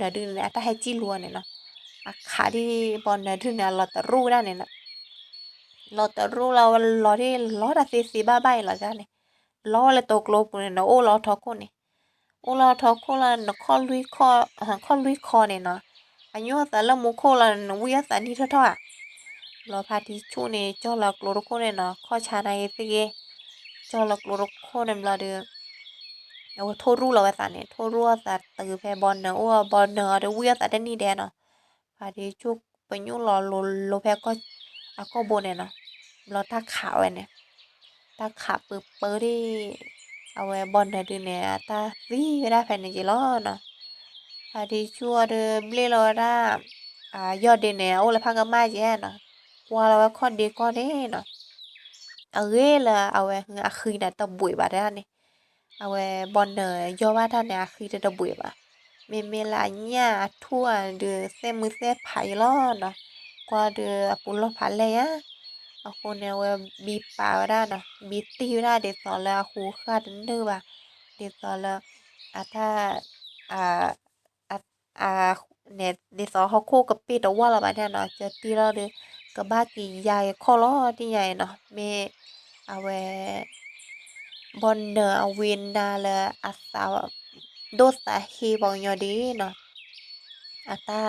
ဃီၤကျိလိၤလိၤန့ၣ်ဒီး အဝဲခးဝဲဒၣ်က့ၤလီၤနီၤ, ဖဲတဘျီဃီဖဲအဝဲဘီၣ်နၢၤဒုန့ၣ် အတၢ်ဟဲစံၣ်လူၤအီၤန့ၣ်နီၤ, အခးဒ်ဘီၣ်နၢၤဒုန့ၣ် အလီၤတရူၣ်ဝဲဒၣ်န့ၣ်နီၤ, လီၤတရူၣ်လီၤဝဲလီၤဒ်လီၤတၢ်သ့သ့ဘၣ်ဘၣ်အံၤလီၤန့ၣ်, လီၤဝဲလၢတိၤကျိပူၤန့ၣ်နီၤ အိၣ်လီၤထီခိၣ်န့ၣ် အိၣ်လီၤထီခိၣ်လီၤ နခီၣ်လွံၢ်ခီန့ၣ်နီၤ, အညိၣ်အသးလၢမူခိၣ်လီၤ နဝံၢ်အသးနံၣ်ထီၣ်ထီၣ်ဧါ, ဘျီဖါထံဆူၣ်န့ၣ် ကၠီလီၤကျိတခိၣ်န့ၣ်နီၤ ခီၣ်ဆါနာ်က့ၤသ့ၣ်ဂ့ၤ, ကၠီလီၤကျိတခိၣ်န့ၣ်ဘျီဒီး အဝဲထိၣ်ရူၣ်လီၤဝဲသးန့ၣ် ထိၣ်ရူၣ်အသးတုၤဖဲဘီၣ်နၢၤအိၣ် ဘီၣ်နၢၤအီၤဒီးဝံၢ်အသးတနံၣ်ဒဲးနီၤ, ဖါထံဆူၣ်ပညိၣ်လီၤလိၤလိၤဖဲအကီၢ်ဘိန့ၣ်နီၤ, ဘျီတၢ်ခးဝဲန့ၣ် တၢ်ခးပၢပၢဒ် အဝဲဘီၣ်နၢၤဒုန့ၣ် အတၢ်သံဝဲဒၣ်ဖဲန့ၣ်က့ၤလီၤနီၤ, ဖါထံဆူၣ်အီၤဒီးဘျ့ၣ်လီၤဝဲဒၣ် ယီၢ်ဒ့န့ၣ် အအိၣ်လၢဖးကမၣ်ကဲနီၤ, ကွၢ်လီၤဝဲခီၣ်ဒ့ကီၢ်န့ၣ်နီၤ, အဂ့ၤလၢအဝဲအဃံန့ၣ်တဘှံးဘၣ်တၢ်န့ၣ်, အဝဲဘီၣ်နၢၤယီၢ်ဘၣ်တၢ်န့ၣ် အဃံတတဘှံးဘၣ်, မ့မ့ၢ်လၢအညၣ်အထူၣ်အီၤဒုးသဲးမုၢ်သဲးဖးယံၤလီၤနီၤ, ကွၢ်ဒီးအပူၤလီၢ်ဖးလဲၢ်ယါ, အဃိန့ၣ် အဝဲဘံပာ်ဝဲဒၣ်နီၤ, ဘံတံၢ်ဝဲဒၣ်ဒ်သိးလၢအဟူးဃာ်တနုာ်ဘၣ်, ဒ်သိးလၢ အတၢ် ဒ်သိးဟီၣ်ခိၣ်ကပ့ၢ်တဝၢ်လီၤဘၣ်န့ၣ်နီၤ, ကၢတံၢ်လီၤဒီး ကဘၣ်က့ၤယါက့ၤခီၣ်လီၤတံၢ်ညါအံၤနီၤ, မ့ၢ်အဝဲ ဘီၣ်နၢၤအဝံၤနၤလၢအသးဒိၣ်သးဟ့ပှၤကညီဒ်နီၤ, အတၢ်သံ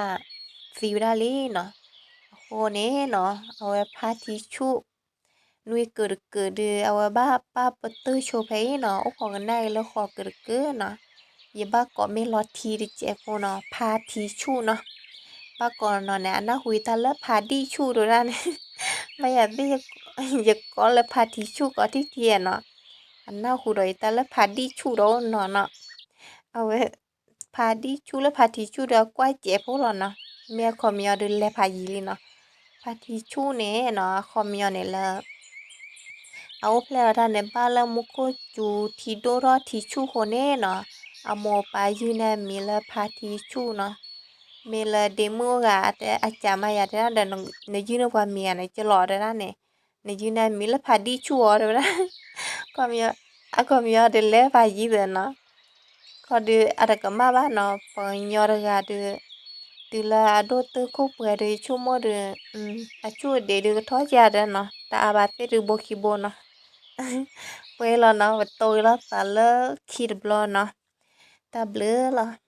ဝဲဒၣ်လံနီၤ, အဃိန့ၣ်နီၤ အဝဲဖါထံဆူၣ် နွံကုာ်တကုာ်ဒီး အဝဲဘၣ်ပာ်ပတုာ်ဆိဖဲအံၤနီၤ, အိၣ်ခိးကနၣ်အံၤလၢဃိးကုာ်တကုာ်နီၤ, ယဘၣ်ကိးမ့ၢ်လီၤထံတစဲးဖိနီၤ, ဖါထံဆူၣ်နီၤ, ဘၣ်ကိးနီၤန့ၣ် အနၢ်ဟူယတၢ်လၢဖါဒံၣ်ဆူၣ်ဒိၣ်ဒၣ်န့ၣ်, ဘၣ်ယၤသ့ၣ် ယကိးလၢဖါထံဆူၣ်ကိးထံၣ်ထံနီၤ, အနၢ်ဟူဒီးယတၢ်လၢဖါဒံၣ်ဆူၣ်ဒီးအိၣ်နီၤနီၤ, အဝဲ ဖါဒံၣ်ဆူၣ်လၢဖါထံဆူၣ်ဒီးအကွၢ်စဲးဖိလီၤနီၤ, မ့ၢ်အခီပညီဒီးလဲၤဖးယံၤလံနီၤ, ဖါထံဆူၣ်န့ၣ်နီၤ အခီပညီန့ၣ်လၢ အအိၣ်ဖျဲၣ်လီၤတၢ်န့ၣ် ဘၣ်လၢမူခိၣ်စူၤထံဒိၣ်ထီၣ်ထံဆူၣ်ဃိန့ၣ်နီၤ, အမိၢ်အပၢ်ယုၢ်န့ၢ်အမံၤလၢဖါထံဆူၣ်နီၤ. မ့ၢ်လၢဒ့မုၣ်အိၣ်ဂၤအတဲအစးမၤယၤတဲဒၣ်ဒီး နယုၢ်န့ၢ်ပှၤမံၤဂၤန့ၣ် ကလီၤတဲဒၣ်န့ၣ်, နယုၢ်န့ၢ်အမံၤလၢဖါဒံဆူၣ်အီၤတဲဝဲဒၣ်. အခီပညီဒုးလဲၤဖးယံၤသ့ၣ်နီၤ. ခီဒုးအတကမၣ်ဘၣ်နီၤ ပှၤကညီတဂၤဒုး တုၤလၢအဒိၣ်တုာ်ခိၣ်ပှဲၤဒုး ယဆိကမိၣ်ဒုး အဆူၣ်အဒံးဒုးကထီၣ်ကဲတဲနီၤ တအါဘၣ်သ့ၣ်ဒုးဘိခံဘိနီၤ. ပှဲၤလီၤနီၤ ပတိၢ်ဂ့ၤလိာ်သးလၢခံတဘျီနီၤ. တၢ်ဘျုးလီၤ.